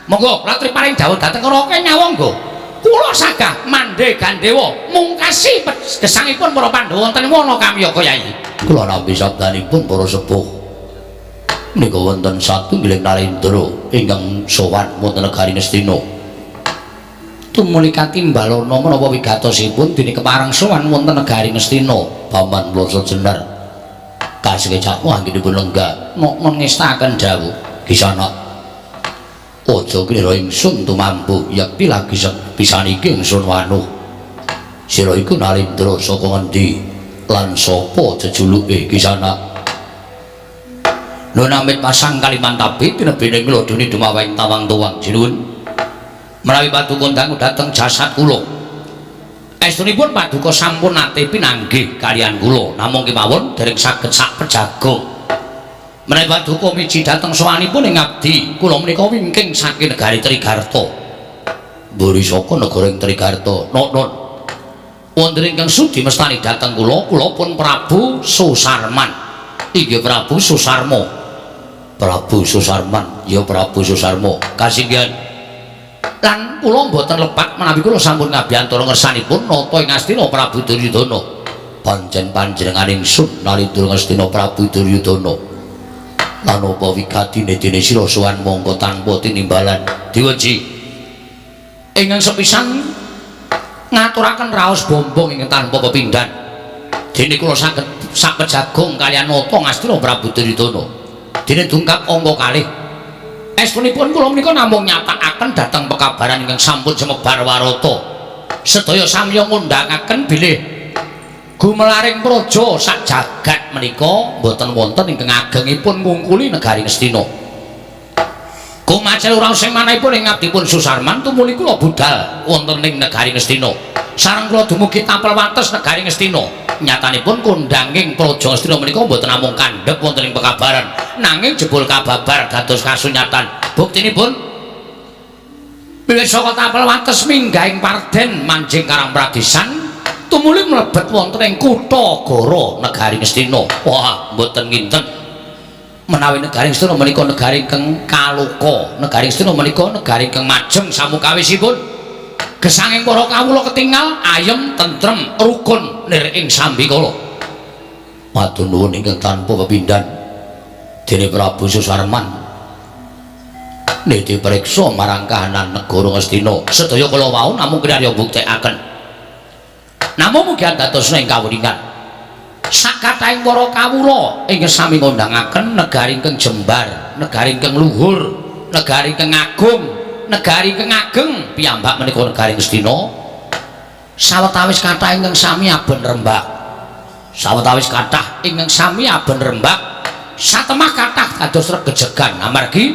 monggo latri paring dawuh dhateng Raka ing Awangga. Kula sagah mandhe gandewa mungkasi gesangipun para Pandhawa wonten wana Kamyaka Yai. Kula nampi sabdanipun para sepuh. Menika wonten satunggiling narendra ingkang sowan wonten negari Ngastina. Tumuli katimbalana menapa wigatosipun dene kepareng sowan wonten negari Ngastina, Paman Mlasa Jenar. Kasekecakmu anggenipun lenggah noknon ngestaken dawuh. Kisana aja kira ingsun tumampu yekti lagi pisan iki ingsun wanuh. Sira iku narendra saka ngendi lan sapa jejuluke Kisana? Nun amit pasang Kalimantabi tinebene nglodoni dumaweng tawang tuwang jinuwun. Menawi paduka dangu dhateng jasad kula. Estunipun paduka sampun nate pinanggih kaliyan kula, namung kemawon dereng saged sak pejago. Menawi paduka miji dhateng sowanipun ing abdi, kula menika wingking saking negari Trigarta. Mburi saka negara ing Trigarta. Nun. Wonten ingkang sudi mestani dhateng kula, kula pun Prabu Susarman. Inggih Prabu Susarma. Prabu Susarman, ya Prabu Susarma. Kasinggihan. Lan kula mboten lepat menawi kula sampun ngabiyantara ngersanipun nata ing Astina Prabu Duryudana. Pancen panjenengan ingsun Narendra Ngastina Prabu Duryudana. Lan apa wigatine dene sira sowan mongko tanpa tinimbalan diweji. Ingkang sepisan ngaturaken raos bombong ingkang tanpa pepindhan. Dene kula saged sak pejagung kaliyan nata Ngastina Prabu Duryudana. Dene dungkap angka kalih. Estunipun kula menika namung nyatakaken dhateng pekabaran ingkang sampun semebar warata. Sedaya samya ngundhangaken bilih Gumelaring praja sak jagat menika mboten wonten ingkang agengipun ngungkuli negari Ngastina. Kumacel ora sing manahipun ing ngabdipun Susarman tumuli kula budal wonten ing negari Ngastina. Sareng kula dumugi tapel wates negari Ngastina. Nyatanipun kondhanging praja Ngastina menika mboten namung kandhek wonten ing pekabaran, nanging jebul kababar dados kasunyatan. Buktinipun wiwit saka tapel wates minggahing Parden manjing Karang Pradesan tumuli mlebet wonten ing kutha Goro negari Ngastina. Wah, mboten nginten. Menawi negari Ngastina menika negari ingkang kaloka, negari Ngastina menika negari ingkang majeng samukawisipun. Gesanging para kawula ketingal ayem, tentrem, rukun nir ing sambikala. Matur nuwun ingkang tanpa pepindhan dene Prabu Susarman. Niti priksa marang kahanan negara Ngastina. Sedaya kala wau namung kinarya buktekaken. Namung mugi andadosna ing kawuningan. Sakathahing para kawula ingkang sami ngondhangaken negari ingkang jembar, negari ingkang luhur, negari ingkang agung, negari ingkang ageng piyambak menika negari Ngastina. Sawetawis kathah ingkang sami aben rembak. Sawetawis kathah ingkang sami aben rembak, satemah kathah dados regejegan amargi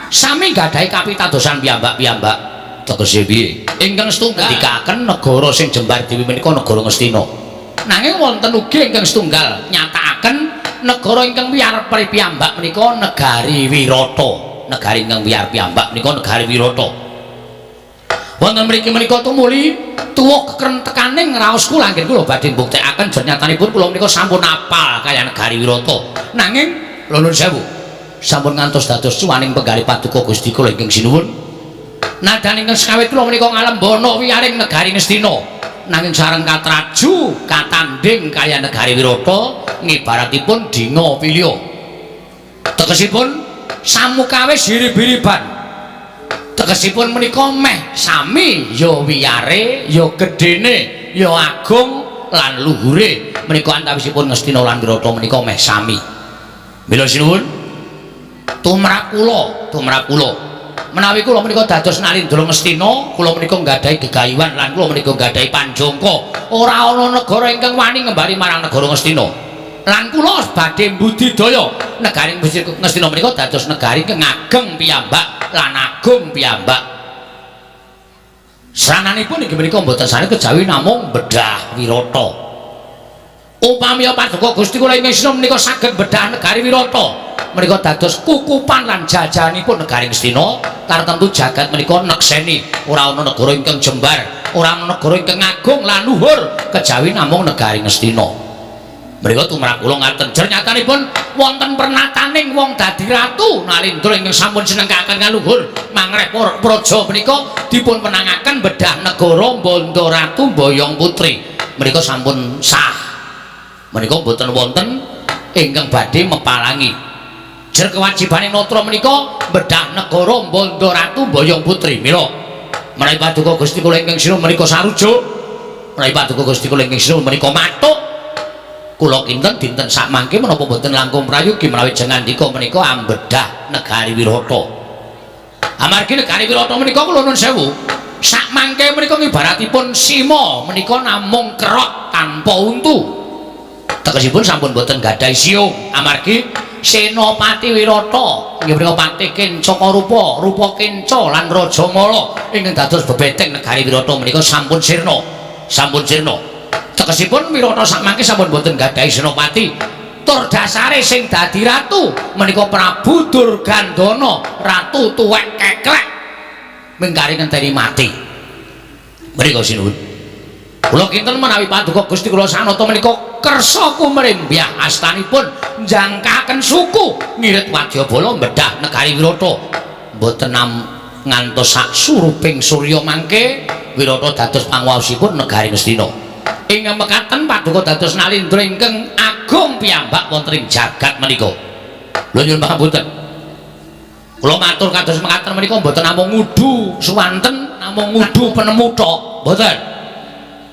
sami nggadahi kapitadosan piyambak-piyambak. Tegese piye? Ingkang setunggal ndikaken negara sing jembar dhewe menika negara Ngastina. Nanging wonten ugi ingkang setunggal nyatakaken negara ingkang wiyar piyambak menika negari Wirata. Negari ingkang wiyar piyambak menika negari Wirata. Wonten mriki menika tumuli tuwuh kekrentekaning raos kula anggen kula badhe mbuktekaken jernyatanipun kula menika sampun apal kaya negari Wirata. Nanging lho nuwun sewu, sampun ngantos dados cuwaning penggalih paduka Gusti kula ingkang sinuwun. Nadan ingkang sekawit kula menika ngalembana wiyaring negari Ngastina. Nanging sareng katraju katandhing kaya negari Wirata ngibaratipun dinga pilya. Tegesipun samukawis hirib-hiriban. Tegesipun menika meh sami ya wiyare, ya gedene, ya agung lan luhure. Menika antawisipun Ngastina lan Wirata menika meh sami. Mila sinuwun tumrap kula, tumrap kula. Menawi kula menika dados Nalindra Ngastina, kula menika nggadahi gegayuhan lan kula menika nggadahi panjangka. Ora ana negara ingkang wani ngembari marang negara Ngastina. Lan kula badhe mbudidaya negari Ngastina menika dados negari ingkang ageng piyambak lan agung piyambak. Srananipun inggih menika mboten sane kejawi namung bedah Wirata. Upami paduka Gusti kula ingkang Sina menika saged bedah negari Wirata, menika dados kukupan lan jajahanipun negari Ngastina. Tartemtu jagat menika nekseni ora ana negara ingkang jembar, ora ana negara ingkang agung lan luhur kejawi namung negari Ngastina. Menika tumrap kula ngaten. Jernyatanipun wonten pernataning wong dadi ratu Nalindra ingkang sampun sinengkaken kaluhur mangreh praja menika dipun menangaken bedah negara Bandha Ratu Mboyong Putri. Menika sampun sah. Menika mboten wonten ingkang badhe mepalangi. Jer kewajibane natra menika bedah negara Bandha Ratu Mboyong Putri. Mila menawi paduka Gusti kula ingkang sinuwun menika sarujuk, menawi paduka Gusti kula ingkang sinuwun menika matuk, kula kinten dinten sakmangke menapa mboten langkung prayogi menawi jengandika menika ambedah negari Wirata. Amargi negari Wirata menika kula nuwun sewu, sakmangke menika ngibaratipun sima menika namung kerok tanpa untu. Tegesipun sampun boten gadhahi siung amargi Senopati Wirata inggih menika patih Kenca Karupa, Rupa Kenca lan Rajamala ingkang dados bebeteng negari Wirata menika sampun sirna. Sampun sirna. Tegesipun Wirata sakmangke sampun boten gadhahi senopati. Tur dasare sing dadi ratu menika Prabu Durgandana, ratu tuwek keklek mingkari ngenteni mati. Mriku sinuwun. Kula kinten menawi paduka Gusti kula sanata menika kersa kumrembyah astanipun njangkaken suku ngirit wadyabala bedah negari Wirata. Mboten ngantos sak suruping surya mangke Wirata dados panguwasipun negari Ngastina. Ing mekaten paduka dados Nalindra ingkang agung piyambak wonten ing jagat menika. Lho nyuwun pangapunten. Kula matur kados mekaten menika mboten namung ngudu suwanten, namung ngudu penemu tok, mboten.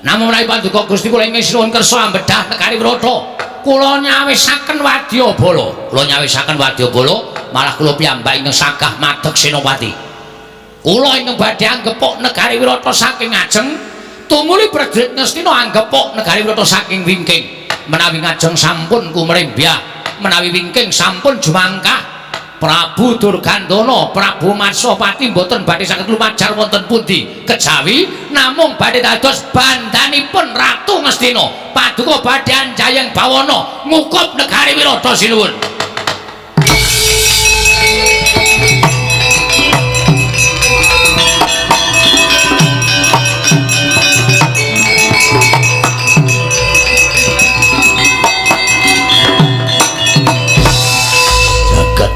Namung menawi paduka Gusti kula ingkang sinuwun kersa ambedah negari Wirata, kula nyawisaken wadyabala. Kula nyawisaken wadyabala, malah kula piyambak ingkang sagah madeg senopati. Kula ingkang badhe anggepuk negari Wirata saking ngajeng Tumuli prajurit Ngastina anggepuk negari Wirata saking wingking. Menawi ngajeng sampun kumrembyah, menawi wingking sampun jumangkah. Prabu Durgandana, Prabu Matswapati mboten badhe saged lumajar wonten pundi kejawi namung badhe dados bandanipun Ratu Ngastina. Paduka badhe anjayeng bawana ngukup negari Wirata sinuwun.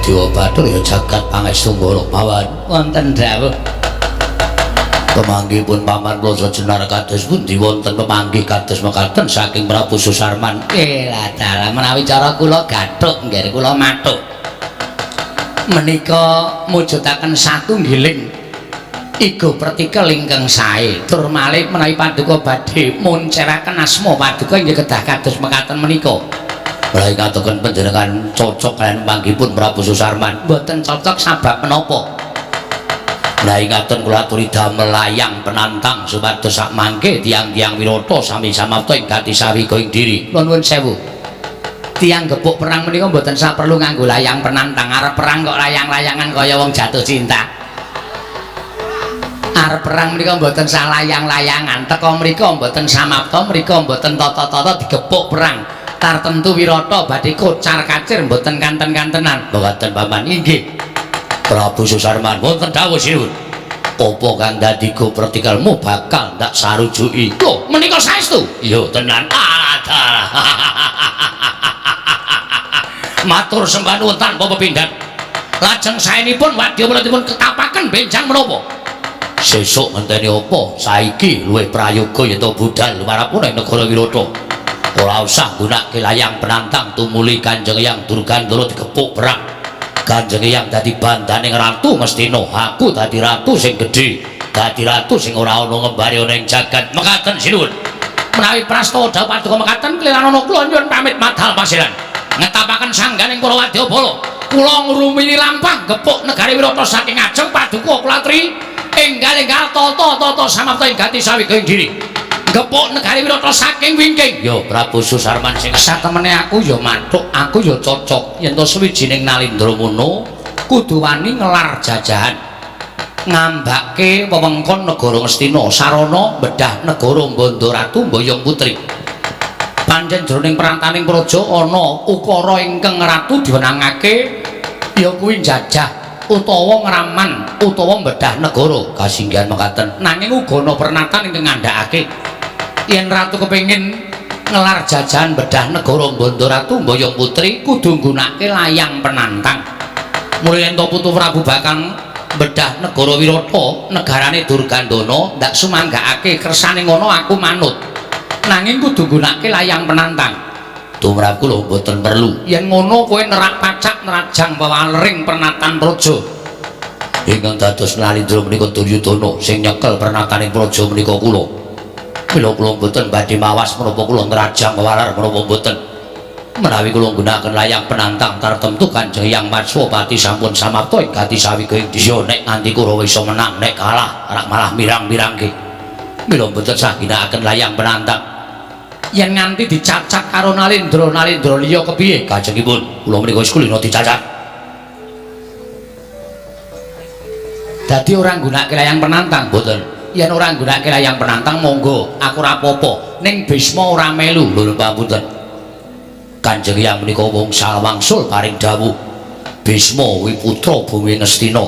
Dewa Bathara ya jagat pangestu Ngoro mawon wonten dawuh. Pemanggihipun paman Plasa Jenar kados pundi wonten pemanggih kados mekaten saking Prabu Susarman. Lah dalah menawi cara kula gathuk nggih kula mathuk. Menika mujudaken satunggiling igo pertikel ingkang sae. Tur malih menawi paduka badhe munceraken asma paduka inggih kedah kados mekaten menika. Menawi ngatoken panjenengan cocok kaliyan panggihipun Prabu Susarman. Mboten cocok sabab menapa? Menawi ngaten kula aturi damel layang penantang supados sak mangke tiyang-tiyang Wirata sami samapta ing gati sawiga ing diri. Kula nuwun sewu. Tiyang gepuk perang menika mboten sak perlu nganggo layang penantang. Arep perang kok layang-layangan kaya wong jatuh cinta. Arep perang menika mboten sak layang-layangan. Teka mriku mboten samapta, mriku mboten tata-tata digepuk perang. Tartemtu Wirata badhe kocar kacir mboten kanten-kantenan. Mboten paman inggih. Prabu Susarman wonten dawuh sinuwun. Apa kang dadi go pertikelmu bakal ndak sarujuki. Lho, menika saestu? Iya tenan. Alah. Matur sembah nuwun tanpa pepindhan. Lajeng saenipun wadya menika ketapaken benjang menapa? Sesuk ngenteni apa? Saiki luwih prayoga yen to budal lumarapun ing negara Wirata. Ora usah nggunakake layang penantang tumuli Kanjeng Hyang Durgandana digepuk perang. Kanjeng Hyang dadi bandaning Ratu Ngastina, aku dadi ratu sing gedhe, dadi ratu sing ora ana ngembare ana ing jagat. Mekaten sinuwun. Menawi prastawa dawuh paduka mekaten klilanana kula nyuwun pamit madal pasiran. Ngetapaken sangganing para wadyabala. Kula ngrumiyi lampah gepuk negari Wirata saking ajeng paduka kula aturi enggal-enggal tata-tata samapta ing gati sawiga ing diri. Gepuk negari Wirata saking wingking. Ya Prabu Susarman sing satemene aku ya mathuk, aku ya cocok yen to suwijining Nalindra ngono kudu wani ngelar jajahan, ngambake wewengkon negara Ngastina sarana bedah negara Bandha Ratu Mboyong Putri. Pancen jroning perantaning praja ana ukara ingkang ratu diwenangake ya kuwi njajah utawa ngraman utawa bedah negara. Kasinggihan mekaten. Nanging uga ana pernatan ingkang ngandhakake yen ratu kepengin ngelar jajahan bedah negara Bandha Ratu Mboyong Putri kudu nggunakake layang penantang. Mula yen to putu Prabu bakal bedah negara Wirata, negarane Durgandana ndak sumanggakake kersane ngono aku manut. Nanging kudu nggunakake layang penantang. Tumrap kula mboten perlu. Yen ngono kowe nerak pacak nerajang wewalering pernatan praja. Ingkang dados Nalindra menika Duryudana sing nyekel pernataning praja menika kula. Mila kula mboten badhe mawas menapa kula nrajang wewaler menapa mboten. Menawi kula nggunakaken layang penantang tartemtu Kanjeng Hyang Matswapati sampun samapta ing gati sawiga ing disa. Nek nganti Kurawa iso menang, nek kalah rak malah mirang-mirangke. Mila mboten sah ginakaken layang penantang. Yen nganti dicacat karo Nalindra, Nalindra liya kepiye? Kajengipun kula menika wis kulino dicacat. Dadi ora nggunakake layang penantang mboten. Yen ora nggunakake layang penantang monggo, aku ora apa-apa. Ning Bisma ora melu. Lho pangapunten. Kanjeng Hyang menika wong salwangsul paring dawuh. Bisma kuwi putra bumi Ngastina.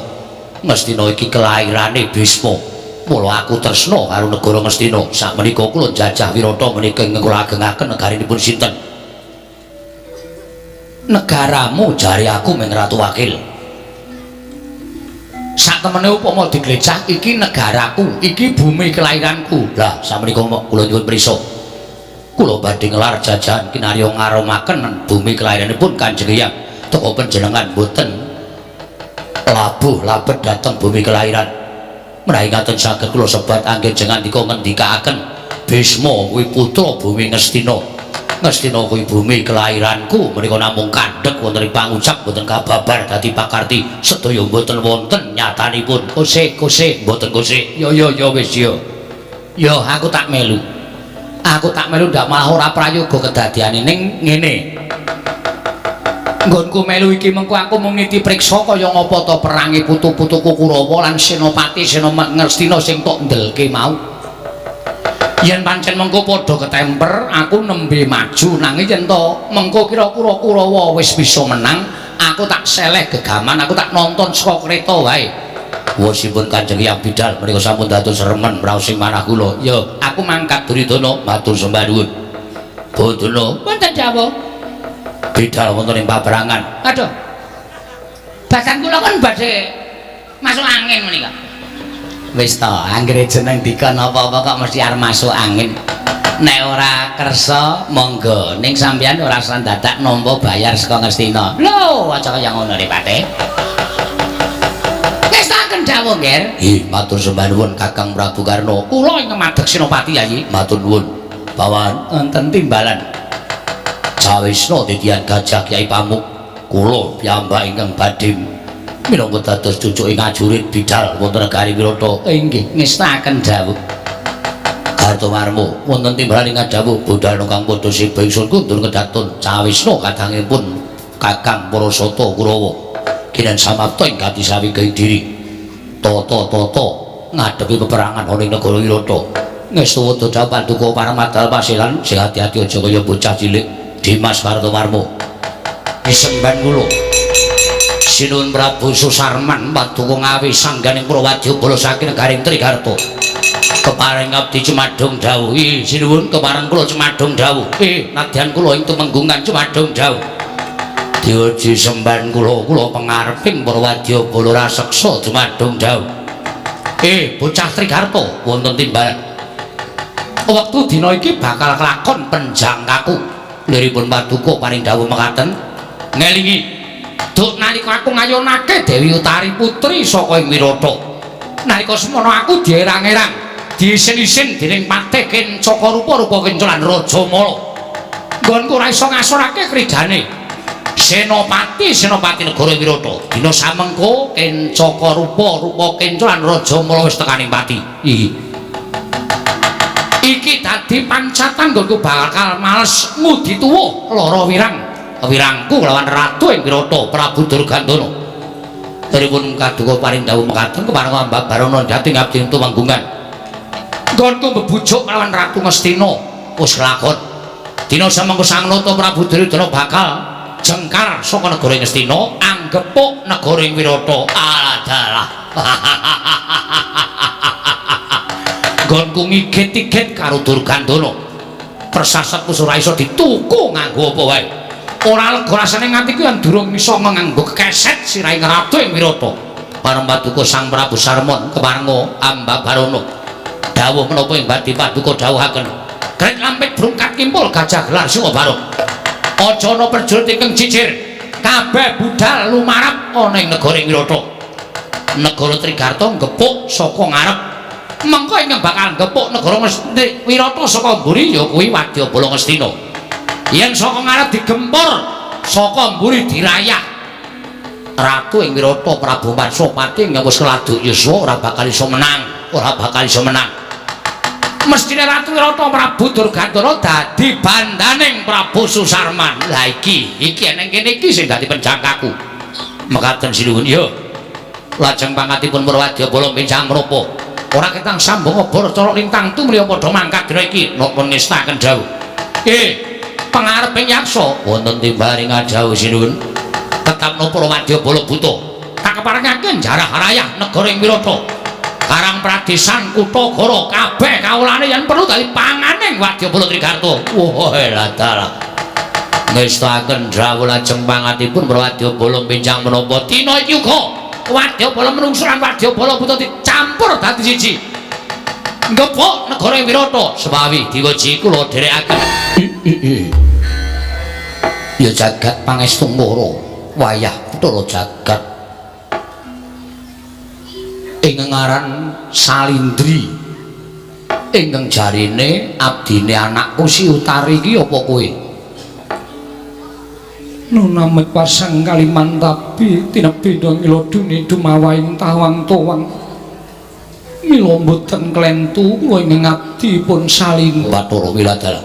Ngastina iki kelairane Bisma. Mula aku tresna karo negara Ngastina. Sakmenika kula njajah Wirata menika ingkang kula agengaken negarinipun sinten? Negaramu jare aku ming ratu wakil. Satemene upama diglecah iki negaraku, iki bumi kelahiranku. Lah sakmenika kula nyuwun prisa. Kula badhe ngelar jajahan kinarya ngarumaken bumi kelahiranipun Kanjeng Hyang. Teka panjenengan boten labuh labet dhateng bumi kelahiran. Menawi ngaten saged kula sebat anggen jengandika ngendikaaken Bisma kuwi putra bumi Ngastina. Ngastina kuwi bumi kelahiranku menika namung kandhek wonten ing pangucap boten kababar dadi pakarti sedaya boten wonten nyatanipun. Kosek kosek mboten kosek. Yo yo yo wis yo. Yo aku tak melu. Aku tak melu ndak malah ora prayoga kedadiane ning ngene. Nggonku melu iki mengko aku mung niti priksa kaya ngapa to perange putu-putuku Kurawa lan Senopati Ngastina sing tok ndelke mau. Yen pancen mengko padha ketemper, aku nembe maju nanging yen to mengko kira-kira Kurawa wis bisa menang, aku tak seleh gegaman, aku tak nonton saka kereta wae. Wosipun Kanjeng Hyang Bidal menika sampun dados remen mraos ing manah kula. Ya, aku mangkat Duryudana matur sembah nuwun. Bodana Wonten dawuh. Bidal wonten ing paperangan. Aduh. Badan kula kan badhe masuk angin menika. Wis to, anggere jeneng dikon apa-apa kok mesti arep masuk angin. Nek ora kersa monggo, ning sampeyan ora usah dadak nampa bayar saka Ngastina. Lho, aja kaya ngono ripate. Ngestaken dawuh, Nger. Nggih, matur sembah nuwun Kakang Prabu Karna. Kula ingkang madeg Senopati, Yayi. Matur nuwun. Bawan wonten timbalan. Cawisna titihan Gajah Kyai Pamuk. Kula piyambak ingkang badhe minangka dados cucuke ngajurit bidal wonten negari Wirata. Inggih, ngestaken dawuh. Kartomarmo wonten timbalan ing dawuh budal kang padha siba ingsun kundur kedatun cawisna kadangipun Kakang Parasata Kurawa. Kinan samapta ing gati sawiging diri. Tata-tata ngadepi peperangan ana ing negara Wirata. Ngestu wedha paduka paramadal pasilan sing ati-ati aja kaya bocah cilik Dimas Kartomarmo. Disemban kula. Sinuwun Prabu Susarman paduka ngawi sangganing Prawadya saking negaring Trigarta. Kepareng abdi cumadung dawuh. Sinuwun kepareng kula cumadung dawuh. Nadyan kula ing tumenggungan cumadung dawuh. Diuji semban kula, kula pangareping Prawadya raseksa cumadung dawuh. Bocah Trigarta wonten timbalan. Wektu dina iki bakal kelakon penjangkaku. Liripun paduka paring dawuh mekaten ngelingi duk nalika aku ngayonake Dewi Utari putri saka ing Wirata. Nalika semono aku dierang-erang, diisin-isin dening patih Kencaka rupa-rupa Kenca lan Rajamala. Nggonku ora iso ngasorake kridane. Senopati Senopati negara Wirata. Dina samengko Kencaka rupa-rupa Kenca lan Rajamala wis tekaning pati. Iki dadi pancatan nggonku bakal males ngudi tuwa lara wirang. Wirangku lawan ratu ing Wirata Prabu Durgandana. Daripun kaduka paring dawuh mekaten kepareng Mbah Barono jati ngabdi tumenggungan. Nggonku bebujuk lawan Ratu Ngastina wis kelakon. Dina samengko Sang Nata Prabu Duryudana bakal jengkar saka negara Ngastina anggepuk negara ing Wirata. Alah. Nggonku ngigit-igit karo Durgandana. Persasetku ora iso dituku nganggo apa wae. Ora lega rasane nganti kuwi durung iso nganggo keset sirahe ratu ing Wirata. Pareng paduka Sang Prabu Sarman keparenga Amba Barono. Dawuh menapa ing badhe paduka dawuhaken. Gret lampit brungkat kimpul gajah gelar singa barok. Aja ana prajurit ingkang cicir. Kabeh budal lumarap ana ing negara Wirata. Negara Trigarta ngepuk saka ngarep. Mengko ingkang bakal ngepuk negara Wirata saka mburi ya kuwi Wadyabala Ngastina. Yen saka ngarep digempur, saka mburi dirayah. Ratu ing Wirata Prabu Matsopati ingkang wis keladuk yuswa ora bakal iso menang, ora bakal iso menang. Mestine Ratu Wirata Prabu Durgandana dadi bandaning Prabu Susarman. Lah iki, iki eneng kene iki sing dadi penjangkaku. Mekaten sinuwun ya. Lajeng pangatipun Prawadyabala benjang menapa? Ora ketang sambung obor corok lintang tumriya padha mangkat dina iki napa ngestaken dawuh. Pangareping yaksa wonten timbaring dawuh sinuwun. Tetap napa Wadyabala buta. Tak keparengake jarah rayah negara ing Wirata. Karang pradesan kutha gara kabeh kawulane yen perlu dadi panganing Wadyabala Trigarta. Wah, dalah. Ngestaken dawuh lajeng pangatipun Wadyabala benjang menapa dina iki uga Wadyabala menungso lan Wadyabala buta dicampur dadi siji. Ngepuk negara ing Wirata sewawi diweji kula dherekaken. Ya jagat pangestu ngoro wayah Bathara jagat. Ingkang aran Salindri ingkang jarine abdine anakku si Utari iki apa kowe? Nunamit pasang Kalimantabi tinebendha ngilodune dumawaing tawang towang. Mila mboten klentu kula ingkang ngabdi pun saling Bathara Wiladala.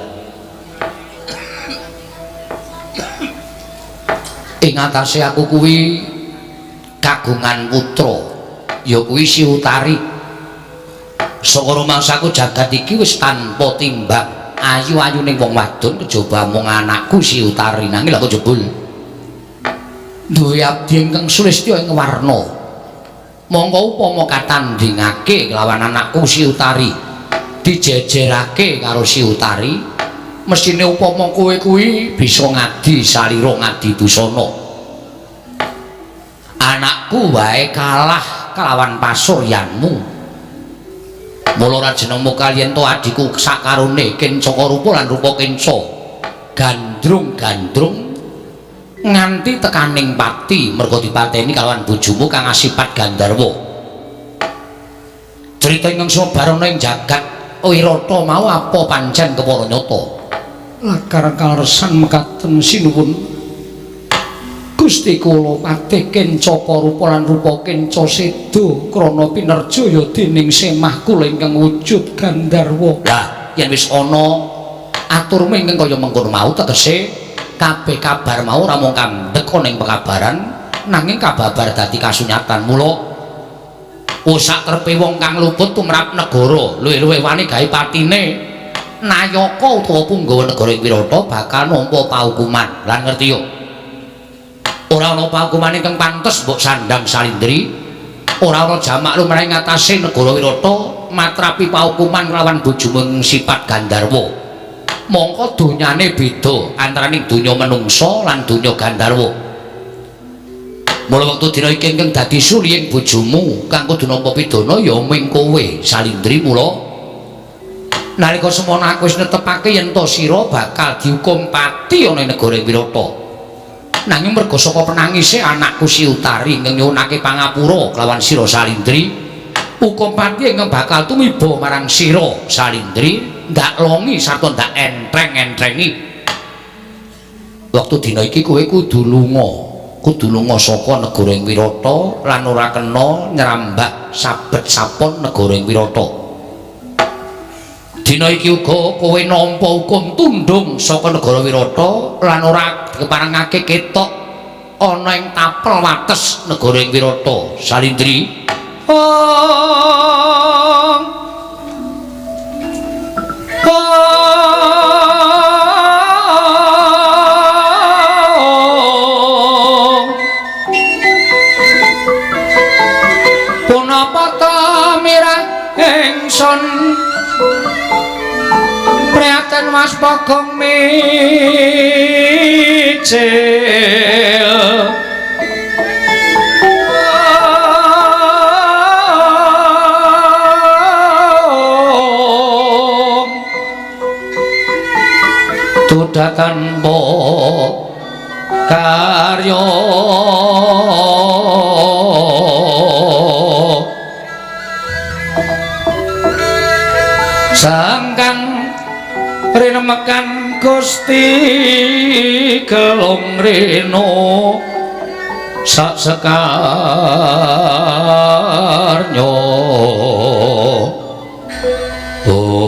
Ing atase aku kuwi kagungan putra, ya kuwi Si Utari. Saka rumangsaku jagat iki wis tanpa timbang. Ayu-ayuning wong wadon kejaba mung anakku Si Utari, nanging lha kok jebul duwe abdi ingkang sulistya ing warna. Mongko upama katandhingake kelawan anakku Si Utari, dijejerake karo Si Utari, mesthine upama kowe kuwi bisa ngadi salira ngadi busana. Anakku wae kalah kelawan pasuryanmu. Mula rajenengmu kaliyan to adhiku sakarone Kencaka rupa lan rupa Kenca gandrung-gandrung nganti tekaning pati merga dipateni kalawan bojomu kang asipat Gandharwa. Crita ingkang sumebar ana ing jagat Wirata mau apa pancen kepara nyata? Lakar kaleresan mekaten sinuwun. Gusti kula patih Kencaka rupa lan rupa Kenca seda krana pinerjaya dening semah kula ingkang wujud Gandharwa. Lah, yen wis ana aturmu ingkang kaya mengkono mau tegese kabeh kabar mau ora mung kandhek ana ing pekabaran nanging kababar dadi kasunyatan. Mula sak trepe wong kang luput tumrap negara luwih-luwih wani gawe patine nayaka utawa punggawa negara Wirata bakal nampa paukuman. Lan ngerti yo, ora ana paukuman ingkang pantes mbok sandhang Salindri, ora ana jamak lumrah ing atase negara Wirata matrapi paukuman lawan bojomu ing sifat Gandharwa. Mongko donyane beda antaraning donya menungsa lan donya Gandharwa. Mula wektu dina iki ingkang dadi suliying bojomu kang kudu nampa pidana ya ming kowe Salindri. Mula nalika semono aku wis netepake yen to sira bakal dihukum pati ana ing negara Wirata. Nanging merga saka penangise anakku Si Utari ingkang nyuwunake pangapura kelawan sira Salindri, hukum pati ingkang bakal tumiba marang sira Salindri ndak longi sarta ndak entreng-entrengi. Wektu dina iki kowe kudu lunga saka negara ing Wirata lan ora kena nyrambak sabet sapon negara ing Wirata. Dina iki uga kowe nampa hukum tundung saka negara Wirata lan ora keparengake ketok ana ing tapel wates negara ing Wirata. Salindri. Punapa ta mirah ingsun prihatin Mas Bagong mijil. Duda tanpa karya sangkang rinemekan Gusti Gelung Rena sak sekarnya. Om.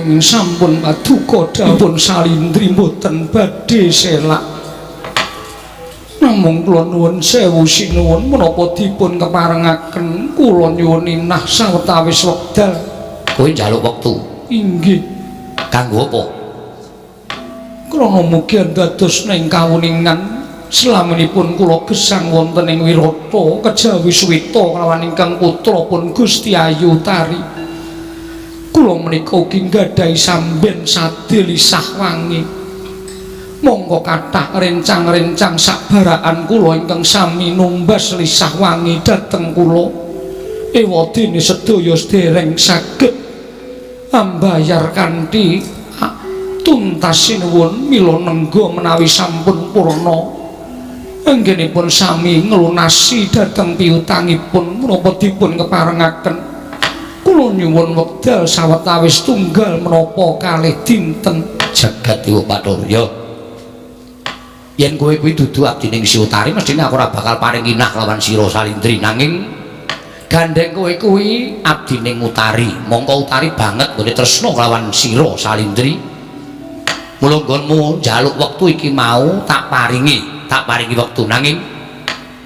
Nanging sampun paduka dawuh Salindri mboten badhe selak. Namung kula nuwun sewu sinuwun menapa dipun keparengaken kula nyuwun inah sawetawis wekdal. Kowe njaluk wektu? Inggih. Kanggo apa? Krana mugi dados ning kawuningan selaminipun kula gesang wonten ing Wirata kejawi suwita kelawan ingkang putra pun Gusti Ayu Utari. Kula menika ugi nggadahi samben sade lisah wangi. Monggo kathah rencang-rencang sabarakan kula ingkang sami numbas lisah wangi dhateng kula. Ewadene sedaya dereng saged ambayar kanthi tuntas sinuwun mila nengga menawi sampun purna. Anggenipun sami nglunasi dhateng piutangipun menapa dipun keparengaken. Kula nyuwun wekdal sawetawis tunggal menapa kalih dinten. Jagat Dewa Bathara. Ya. Yen kowe kuwi dudu abdining Si Utari mesthine aku ora bakal paring inah lawan sira Salindri, nanging gandeng kowe kuwi abdining Utari, mongko Utari banget nggone tresna kelawan sira Salindri. Mula nggonmu njaluk wektu iki mau tak paringi wektu, nanging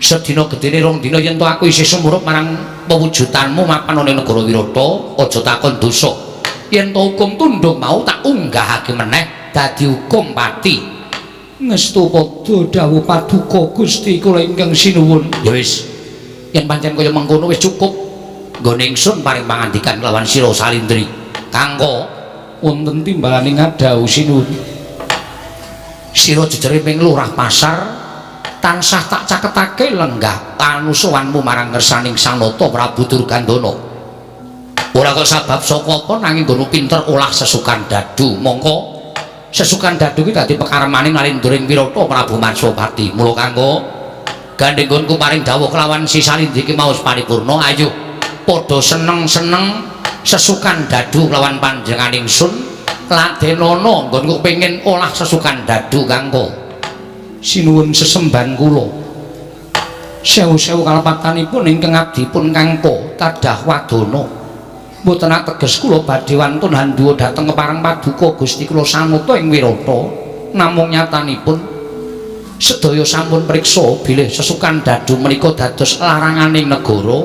sedina gedene rong dina yen to aku isih sumurup marang pewujudanmu mapan ana ing negara Wirata, aja takon dosa. Yen to hukum tundung mau tak unggahake meneh dadi hukum pati. Ngestu padha dawuh paduka Gusti kula ingkang sinuwun. Ya wis, yen pancen kaya mengkono wis cukup nggone ingsun paring pangandikan kelawan sira Salindri. Kangko wonten timbalane ngadhawuh sinuwun. Sira jejere ping lurah pasar tansah tak caketake lenggah panusuwanmu marang ngersaning Sang Nata Prabu Durgandana. Ora kok sabab saka apa nanging nggonmu pinter olah sesukan dadu. Mongko sesukan dadu ki dadi pekaremaning Nalindra ing Wirata Prabu Matswapati. Mula kanggo gandeng nggonku paring dawuh kelawan si Salindri iki mau paripurna, ayo padha seneng-seneng sesukan dadu kelawan panjenengan ingsun. Ladenana nggonku pengin olah sesukan dadu kanggo sinuwun sesembahan kula. Sewu-sewu kalepatanipun ingkang abdipun kangko tadah wadana. Mboten ateges kula badhe wantun handuwa dhateng kepareng paduka Gusti kula Sanata ing Wirata, namung nyatanipun sedaya sampun priksa bilih sesukan dadu menika dados laranganing negara,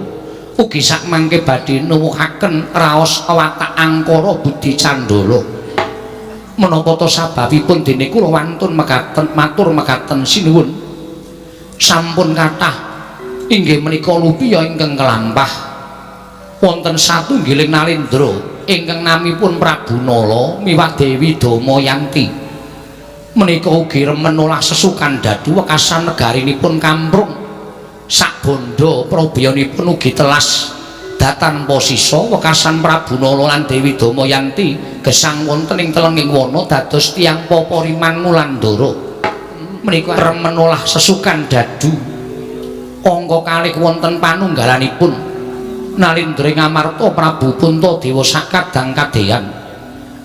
ugi sakmangke badhe nuwuhaken raos watak angkara budi candala. Menapa ta sababipun dene kula wantun mekaten matur mekaten sinuwun, sampun kathah inggih menika lupiya ingkang kelampah wonten satunggiling nalendra ingkang namipun Prabu Nala miwah Dewi Damayanti. Menika ugi remen olah sesukan dadu wekasan negarinipun kamprung sakbandha prabeyanipun ugi telas datan sisa. Wekasan Prabu Nala lan Dewi Damayanti gesang wonten ing telenging wana dados tiyang papariman Ngulandara. Menika remen olah sesukan dadu angka kalih wonten panunggalanipun Nalindra ing Amarta Prabu Puntadewa sakadang kadeyan.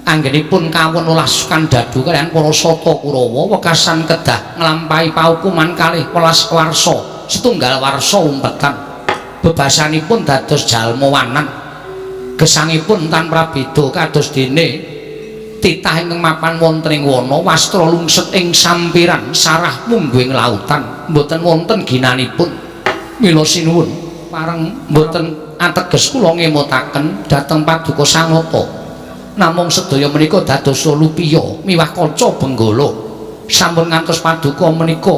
Anggenipun kawon olah sesukan dadu kaliyan para sata Kurawa wekasan kedah nglampahi paukuman kalih welas warsa setunggal warsa umpetan. Bebasanipun dados jalma wanan, gesangipun tan prabeda kados dene titah ingkang mapan wonten ing wana wastra lungset ing sampiran sarah mungguing lautan, mboten wonten ginanipun. Mila sinuwun pareng mboten ateges kula ngemutaken dhateng paduka Sanata, namung sedaya menika dados lupiya miwah kaca benggala. Sampun ngantos paduka menika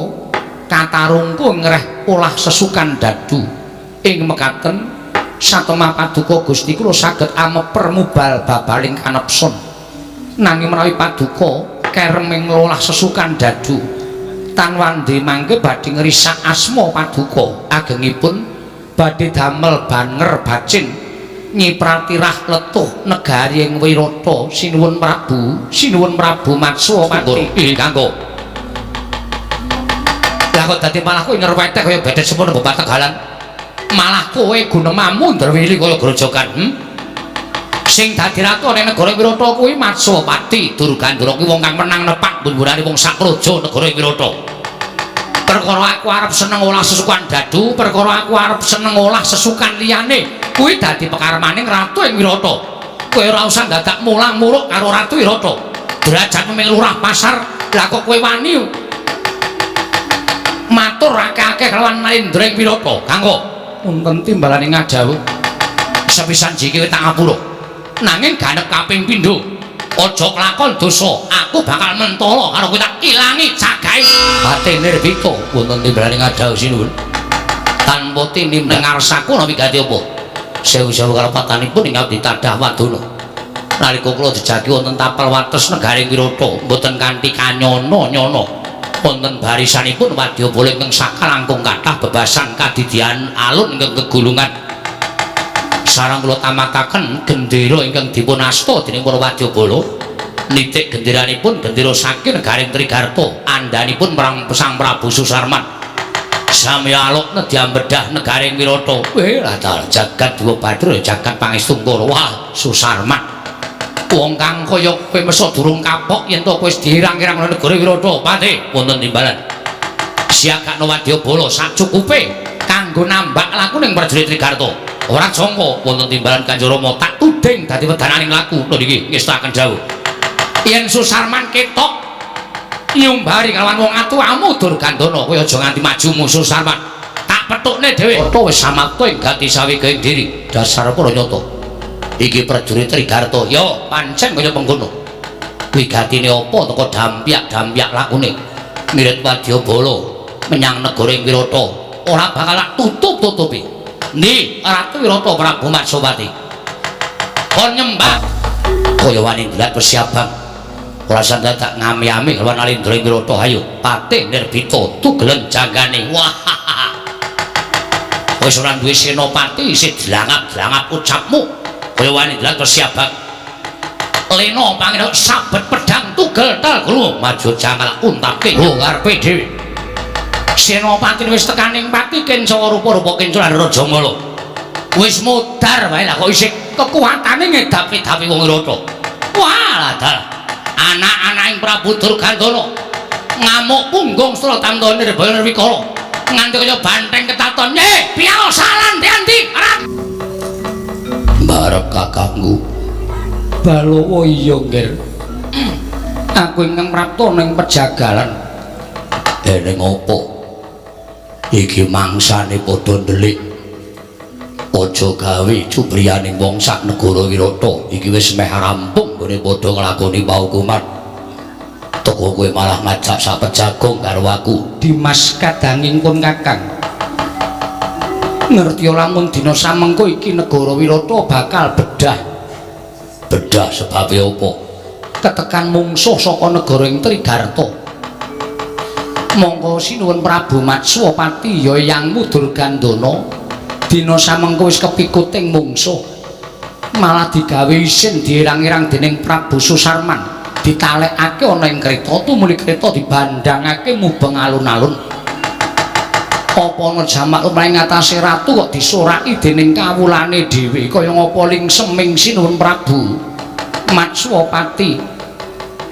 katarungku ngreh olah sesukan dadu. Ing mekaten satemah paduka Gusti kula saged ameper mubal babaling kanepson. Nanging menawi paduka kerem ing olah sesukan dadu tan wande mangke badhe ngrisak asma paduka, agengipun badhe damel banger bacin nyipratirah letuh negari ing Wirata. Sinuwun Prabu, sinuwun Prabu Matswapati. Kanggo lah kok dadi malah kowe ngerwetek kaya bedet semono mbok Tegalan. Malah kowe gunemamu ndrewili kaya grojogan. Sing dadi ratu ning negara Wirata kuwi Matswapati. Durgandara kuwi wong kang menang nepak mbun-mbunane wong sak praja negara Wirata. Perkara aku arep seneng olah sesukan dadu, perkara aku arep seneng olah sesukan liyane, kuwi dadi pekarmaning ratu ing Wirata. Kowe ora usah dadak mulang-muluk karo ratu Wirata. Derajatmu ming lurah pasar, lah kok kowe wani matur akeh-akeh kelawan Nalendra ing Wirata. Kanggo wonten timbalane ngadhawuh sepisan jiki kowe tak ngapura. Nanging ganep kaping pindho, aja kelakon dosa, aku bakal mentala karo kowe tak ilangi cagahe ate Nirbita. Wonten timbalane ngadhawuh sinuwun. Tanpa tinimbang ngarsaku nawi gati apa? Sewu-sewu kalepatanipun ing abdi tadah wadana. Nalika kula jejagi wonten tapel wates negaring Wirata, mboten kanthi kanyana-nyana. Wonten barisanipun wadyabala ingkang sakalangkung kathah bebasan kadidian alun ingkang gegulungan. Sareng kula tamataken gendera ingkang dipun asta dening para wadyabala. Nitik genderanipun gendera saking negaring Trigarta, andhanipun marang Sang Prabu Susarman. Samya aluk nedya bedah negaring Wirata. Weh lah jagat Dewa Badra jagat Pangestungkara. Wah, Susarman. Wong kang kaya kowe mesa durung kapok yen to kowe wis dirang-irang nang negara Wirata. Pati wonten timbalan. Siagakno wadyabala sacukupe kanggo nambak laku ning prajurit Trigarta. Ora jangka wonten timbalan Kanjeng Rama tak tuding dadi wedananing laku. Lho niki ngestakaken dawuh. Yen Susarman ketok nyumbari kalawan wong atuamu Durgandana, kowe aja nganti maju musuh Sarman. Tak petukne dhewe. Kota wis samapta ing gati sawigaing diri. Dasar para nyata. Iki prajurit Trigarta. Ya, pancen kaya mengkono. Wigatine apa teko dampyak-dampyak lakune. Mirit wadyabala menyang negara ing Wirata. Ora bakal tak tutup-tutupi. Ndi Ratu Wirata Prabu Matswapati. Kon nyembah kaya wani ndelat persiapan. Ora santai tak ngami-ami lawan Alindra ing Wirata. Ayo patih Nirbita tugelen janggane. Wah. Wis ora duwe senopati isih dlangap-dlangap ucapmu. Kaya wani ndelat persiapan. Lena pangeran sabet pedang tugel tel gulu maju jangal untapke. Lho karepe dhewe. Senopati wis tekaning pati kenca rupa-rupa kenca lan Rajamala. Wis mudhar wae lah kok isih kekuatane ngedapi-dapi wong Wirata. Wah, lah dalah. Anak-anaking Prabu Durgandana ngamuk punggung stra tamta nirbaya nirwikara nganti kaya banteng ketaton. Piye salan dianti rat barep kakangku Balawa. Iya nggir, aku ingkang prapta ning pejagalan. Ning opo iki mangsane padha ndelik aja gawe cubriyaning wong sak negara Wirata iki wis meh rampung nggone padha nglakoni paukuman. Teko kowe malah ngajak sak pejagong karo aku. Dimas kadanging pun kakang ngerti lamun dina samengko iki negara Wirata bakal bedah. Bedah sebabe apa? Ketekan mungsuh saka negara ing Trigarta. Mongko sinuwun Prabu Matswapati ya yangmu Durgandana dina samengko wis kepikuting mungsuh, malah digawe isin dierang-erang dening Prabu Susarman, ditalekake ana ing kreta tumuli kreta dibandhangake mubeng alun-alun. Apa ana jamak lumrah ing ngatasé ratu kok disoraki dening kawulane dhewe kaya ngapa lingseming sinuwun Prabu Matswapati.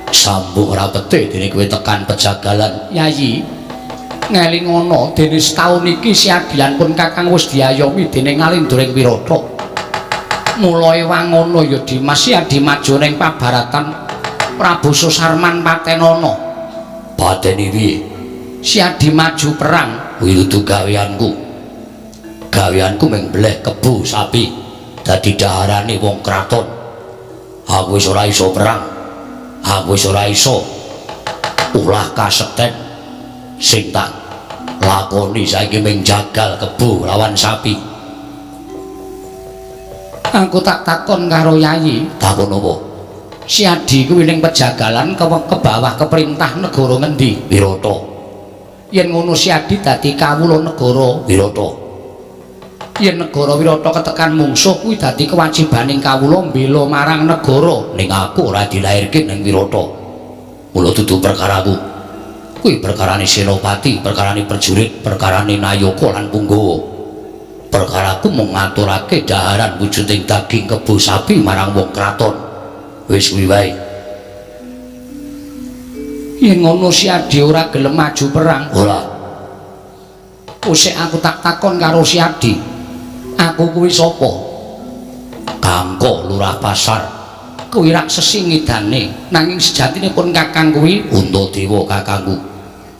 Sambung rapete dene kowe tekan pejagalan. Yayi, ngelingono dene setaun iki siagilan pun kakang wis diayomi dening Alindra ing Wirata. Mula ewangono ya Dimas ya dimaju ning pabaratan Prabu Susarman patenono. Pateni piye? Siadi maju perang. Kuwi dudu gaweanku. Gaweanku mung mbleh kebo sapi dadi daharane wong kraton. Aku wis ora iso perang. Aku wis ora iso ulah kasekten. Sing tak lakoni saiki mung jagal kebo lawan sapi. Aku tak takon karo Yayi. Takon apa? Siadi kuwi ning pejagalan ke bawah keperintah negara ngendi? Wirata. Yen ngono Siadi dadi kawula negara Wirata. Yen negara Wirata ketekan mungsuh kuwi dadi kewajibaning kawula mbela marang negara. Ning aku ora dilairke ning Wirata. Mula dudu perkaraku. Kuwi perkarane senopati, perkarane prajurit, perkarane nayaka lan punggawa. Perkaraku mung ngaturake daharan wujuding daging kebo sapi marang wong kraton. Wis kuwi wae. Yen ngono Siadi ora gelem maju perang. Ora. Usik aku tak takon karo Siadi. Aku kuwi sapa? Kangko lurah pasar. Kuwi rak sesingidane, nanging sejatine pun kakang kuwi Untadewa kakangku.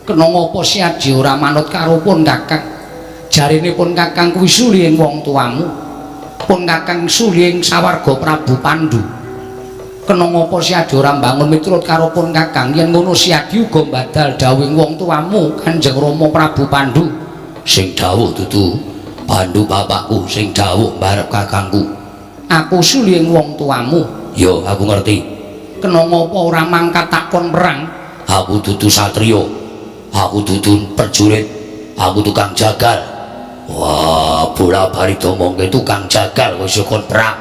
Kena ngapa Siadi ora manut karo pun kakang? Jarine pun kakang kuwi suli ing wong tuamu. Pun kakang suli ing sawarga Prabu Pandu. Kena ngapa Siadi ora mbangun miturut karo pun kakang? Yen ngono Siadi uga mbadal dawuhing wong tuamu Kanjeng Rama Prabu Pandu. Sing dawuh dudu Pandu bapakku, sing dawuh mbarep kakangku. Aku suli ing wong tuamu. Yo, aku ngerti. Kena ngapa ora mangkat takon perang? Aku dudu satriya. Aku dudu prajurit. Aku tukang jagal. Wah, bola-bali domongke tukang jagal wis kon perang.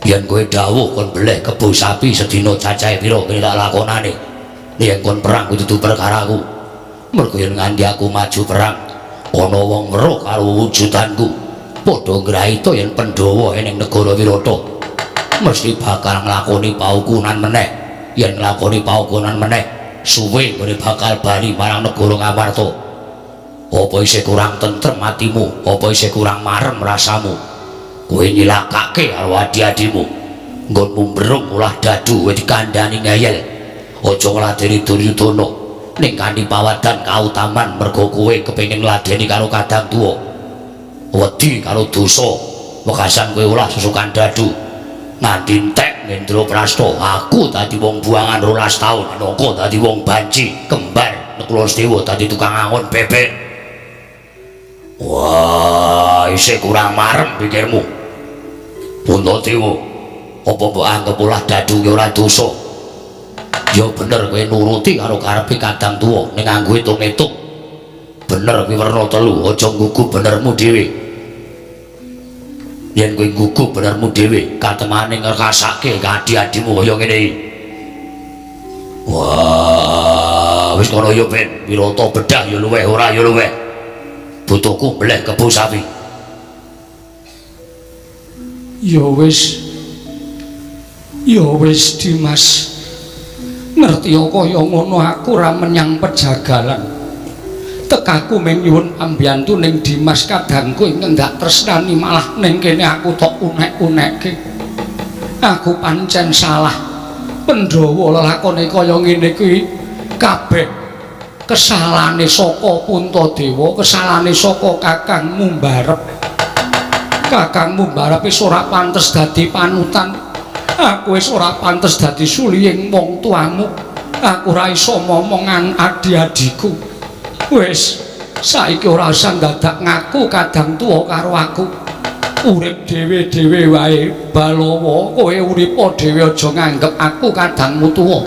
Yen kowe dawuh kon beleh kebo sapi sedina cacahe pira kene tak lakonane. Yen kon perang kuwi dudu perkaraku. Mergo yen nganti aku maju perang ana wong weruh karo wujudanku padha ngraita yen Pandhawa ning negara Wirata mesti bakal nglakoni paukunan meneh. Yen nglakoni paukunan meneh suwe nggone bakal bali marang negara Ngamarta. Apa isih kurang tentrem atimu? Apa isih kurang marem rasamu? Kowe nyilakake karo adi-adimu. Nggonmu mbrung ulah dadu kowe dikandhani ngeyel. Aja ngladeni Duryudana ning kanthi pawadan kautaman mergo kowe kepengin ngladeni karo kadang tuwa. Wedi karo dosa, wekasan kowe ulah sesukan dadu. Nganti entek Ngendraprasta, aku dadi wong buangan 12 taun, Naka dadi wong banci, kembar Nekula Sedewa dadi tukang angon bebek. Wah, isih kurang marem pikirmu. Puntadewa, apa mbok anggep ulah dadu ki ora dosa? Ya bener kowe nuruti karo karepe kadang tuwa ning nganggo hitung-hitung. Bener kuwi werna telu, aja nggugu benermu dhewe. Yen kowe nggugu benermu dhewe, katemane ngrekasake adi-adimu kaya ngene iki. Wah, wis ngono ya ben, Wirata bedah ya luweh ora ya luweh. Butuhku mbleh kebo sapi. Ya wis. Ya wis Dimas. Ngerti kaya ngono aku ora menyang pejagalan. Tekaku mung nyuwun pambiyantu ning Dimas kadangku ingkang ndak tresnani malah ning kene aku tok unek-unekke. Aku pancen salah. Pandhawa lelakone kaya ngene kuwi kabeh kesalahane saka Puntadewa, kesalahane saka kakangmu mbarep. Kakangmu mbarep wis ora pantes dadi panutan. Aku wis ora pantes dadi suliying wong tuamu. Aku ora iso momongan adi-adiku. Wis, saiki ora usah dadak ngaku kadang tuwa karo aku. Urip dhewe-dhewe wae, Balawa, kowe uripa dhewe aja nganggep aku kadangmu tuwa.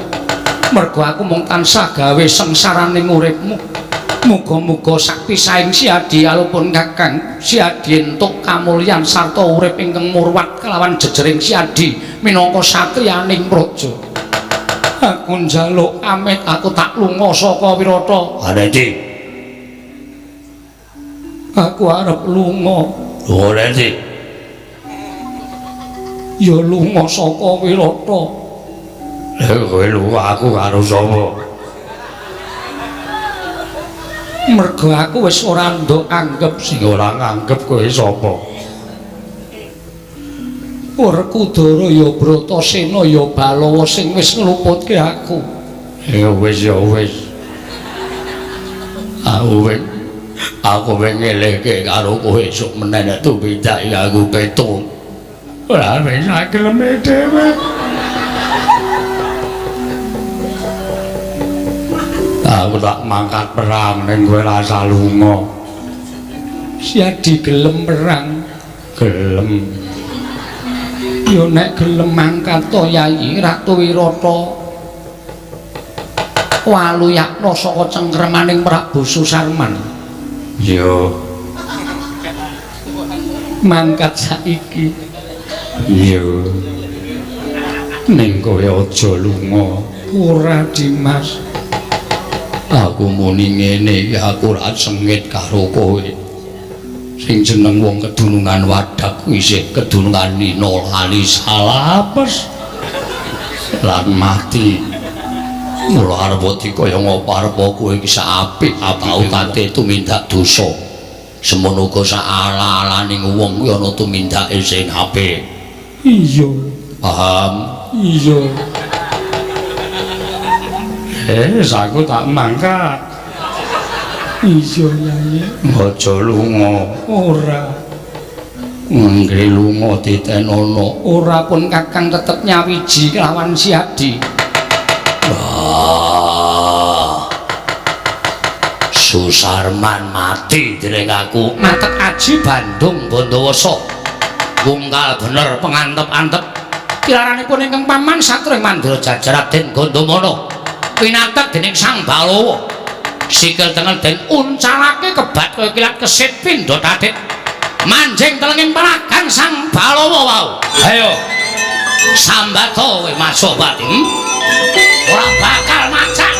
Mergo aku mung tansah gawe sengsaraning uripmu. Muga-muga sakpisaing Siadi alupun Kakang Siadi entuk kamulyan sarta urip ingkang murwat kelawan jejering Siadi minangka satriyaning praja. Aku njaluk amit, aku tak lunga saka Wirata. Ana ndi? Aku arep lunga. Lunga ndi? Ya lunga saka Wirata. Lha kowe lunga aku karo sapa? Mergo aku wis ora ndok anggep sing ora nganggep kowe sapa? Werkudara ya Bratasena ya Balawa sing wis ngluputke aku. Ya wis ya wis. Aku wis ngelehke karo kowe esuk meneh nek tumindake aku petung. Ora wis geleme dhewe. Aku tak mangkat perang ning kowe rasa lunga. Siadi gelem perang. Gelem. Ya nek gelem mangkat to Yayi Ratu Wirata. Waluyakna saka cengkremaning Prabu Susarman. Ya. Mangkat saiki. Ya. Ning kowe aja lunga. Ora Dimas. Aku muni ngene iki aku ora sengit karo kowe. Sing jeneng wong kedunungan wadak kuwi isih kedunungan nina lali salapes lan mati. Mula arep dikaya ngapa arep kowe iki sak apik apik tumindak dosa. Semono uga sak ala-alaning wong kuwi ana tumindake sing apik. Iya. Paham? Iya. Aku tak mangkat. Iya, Yai. Aja lunga. Ora. Nggih lunga ditenono. Ora pun Kakang tetep nyawiji kelawan Siadi. Wah. Susarman mati dening aku. Matek aji Bandung Bondowoso. Wungkal bener pengantep-antep. Kilaranipun ingkang paman satring Mandra Jajar Raden Gandamana. Pinatek dening Sang Balawa. Sikil tengel den uncalake kebat kaya kilat kesit pindha tatit. Manjing telenging palagan Sang Balawa wau. Ayo. Sambato kowe Masopati. Ora bakal macak.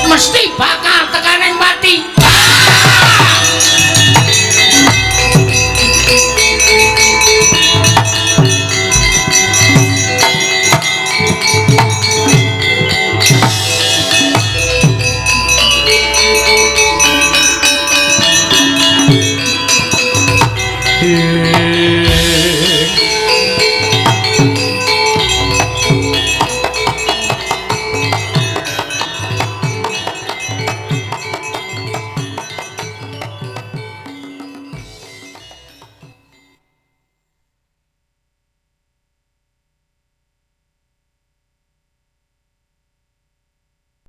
Mesti bakal tekaning Nggih.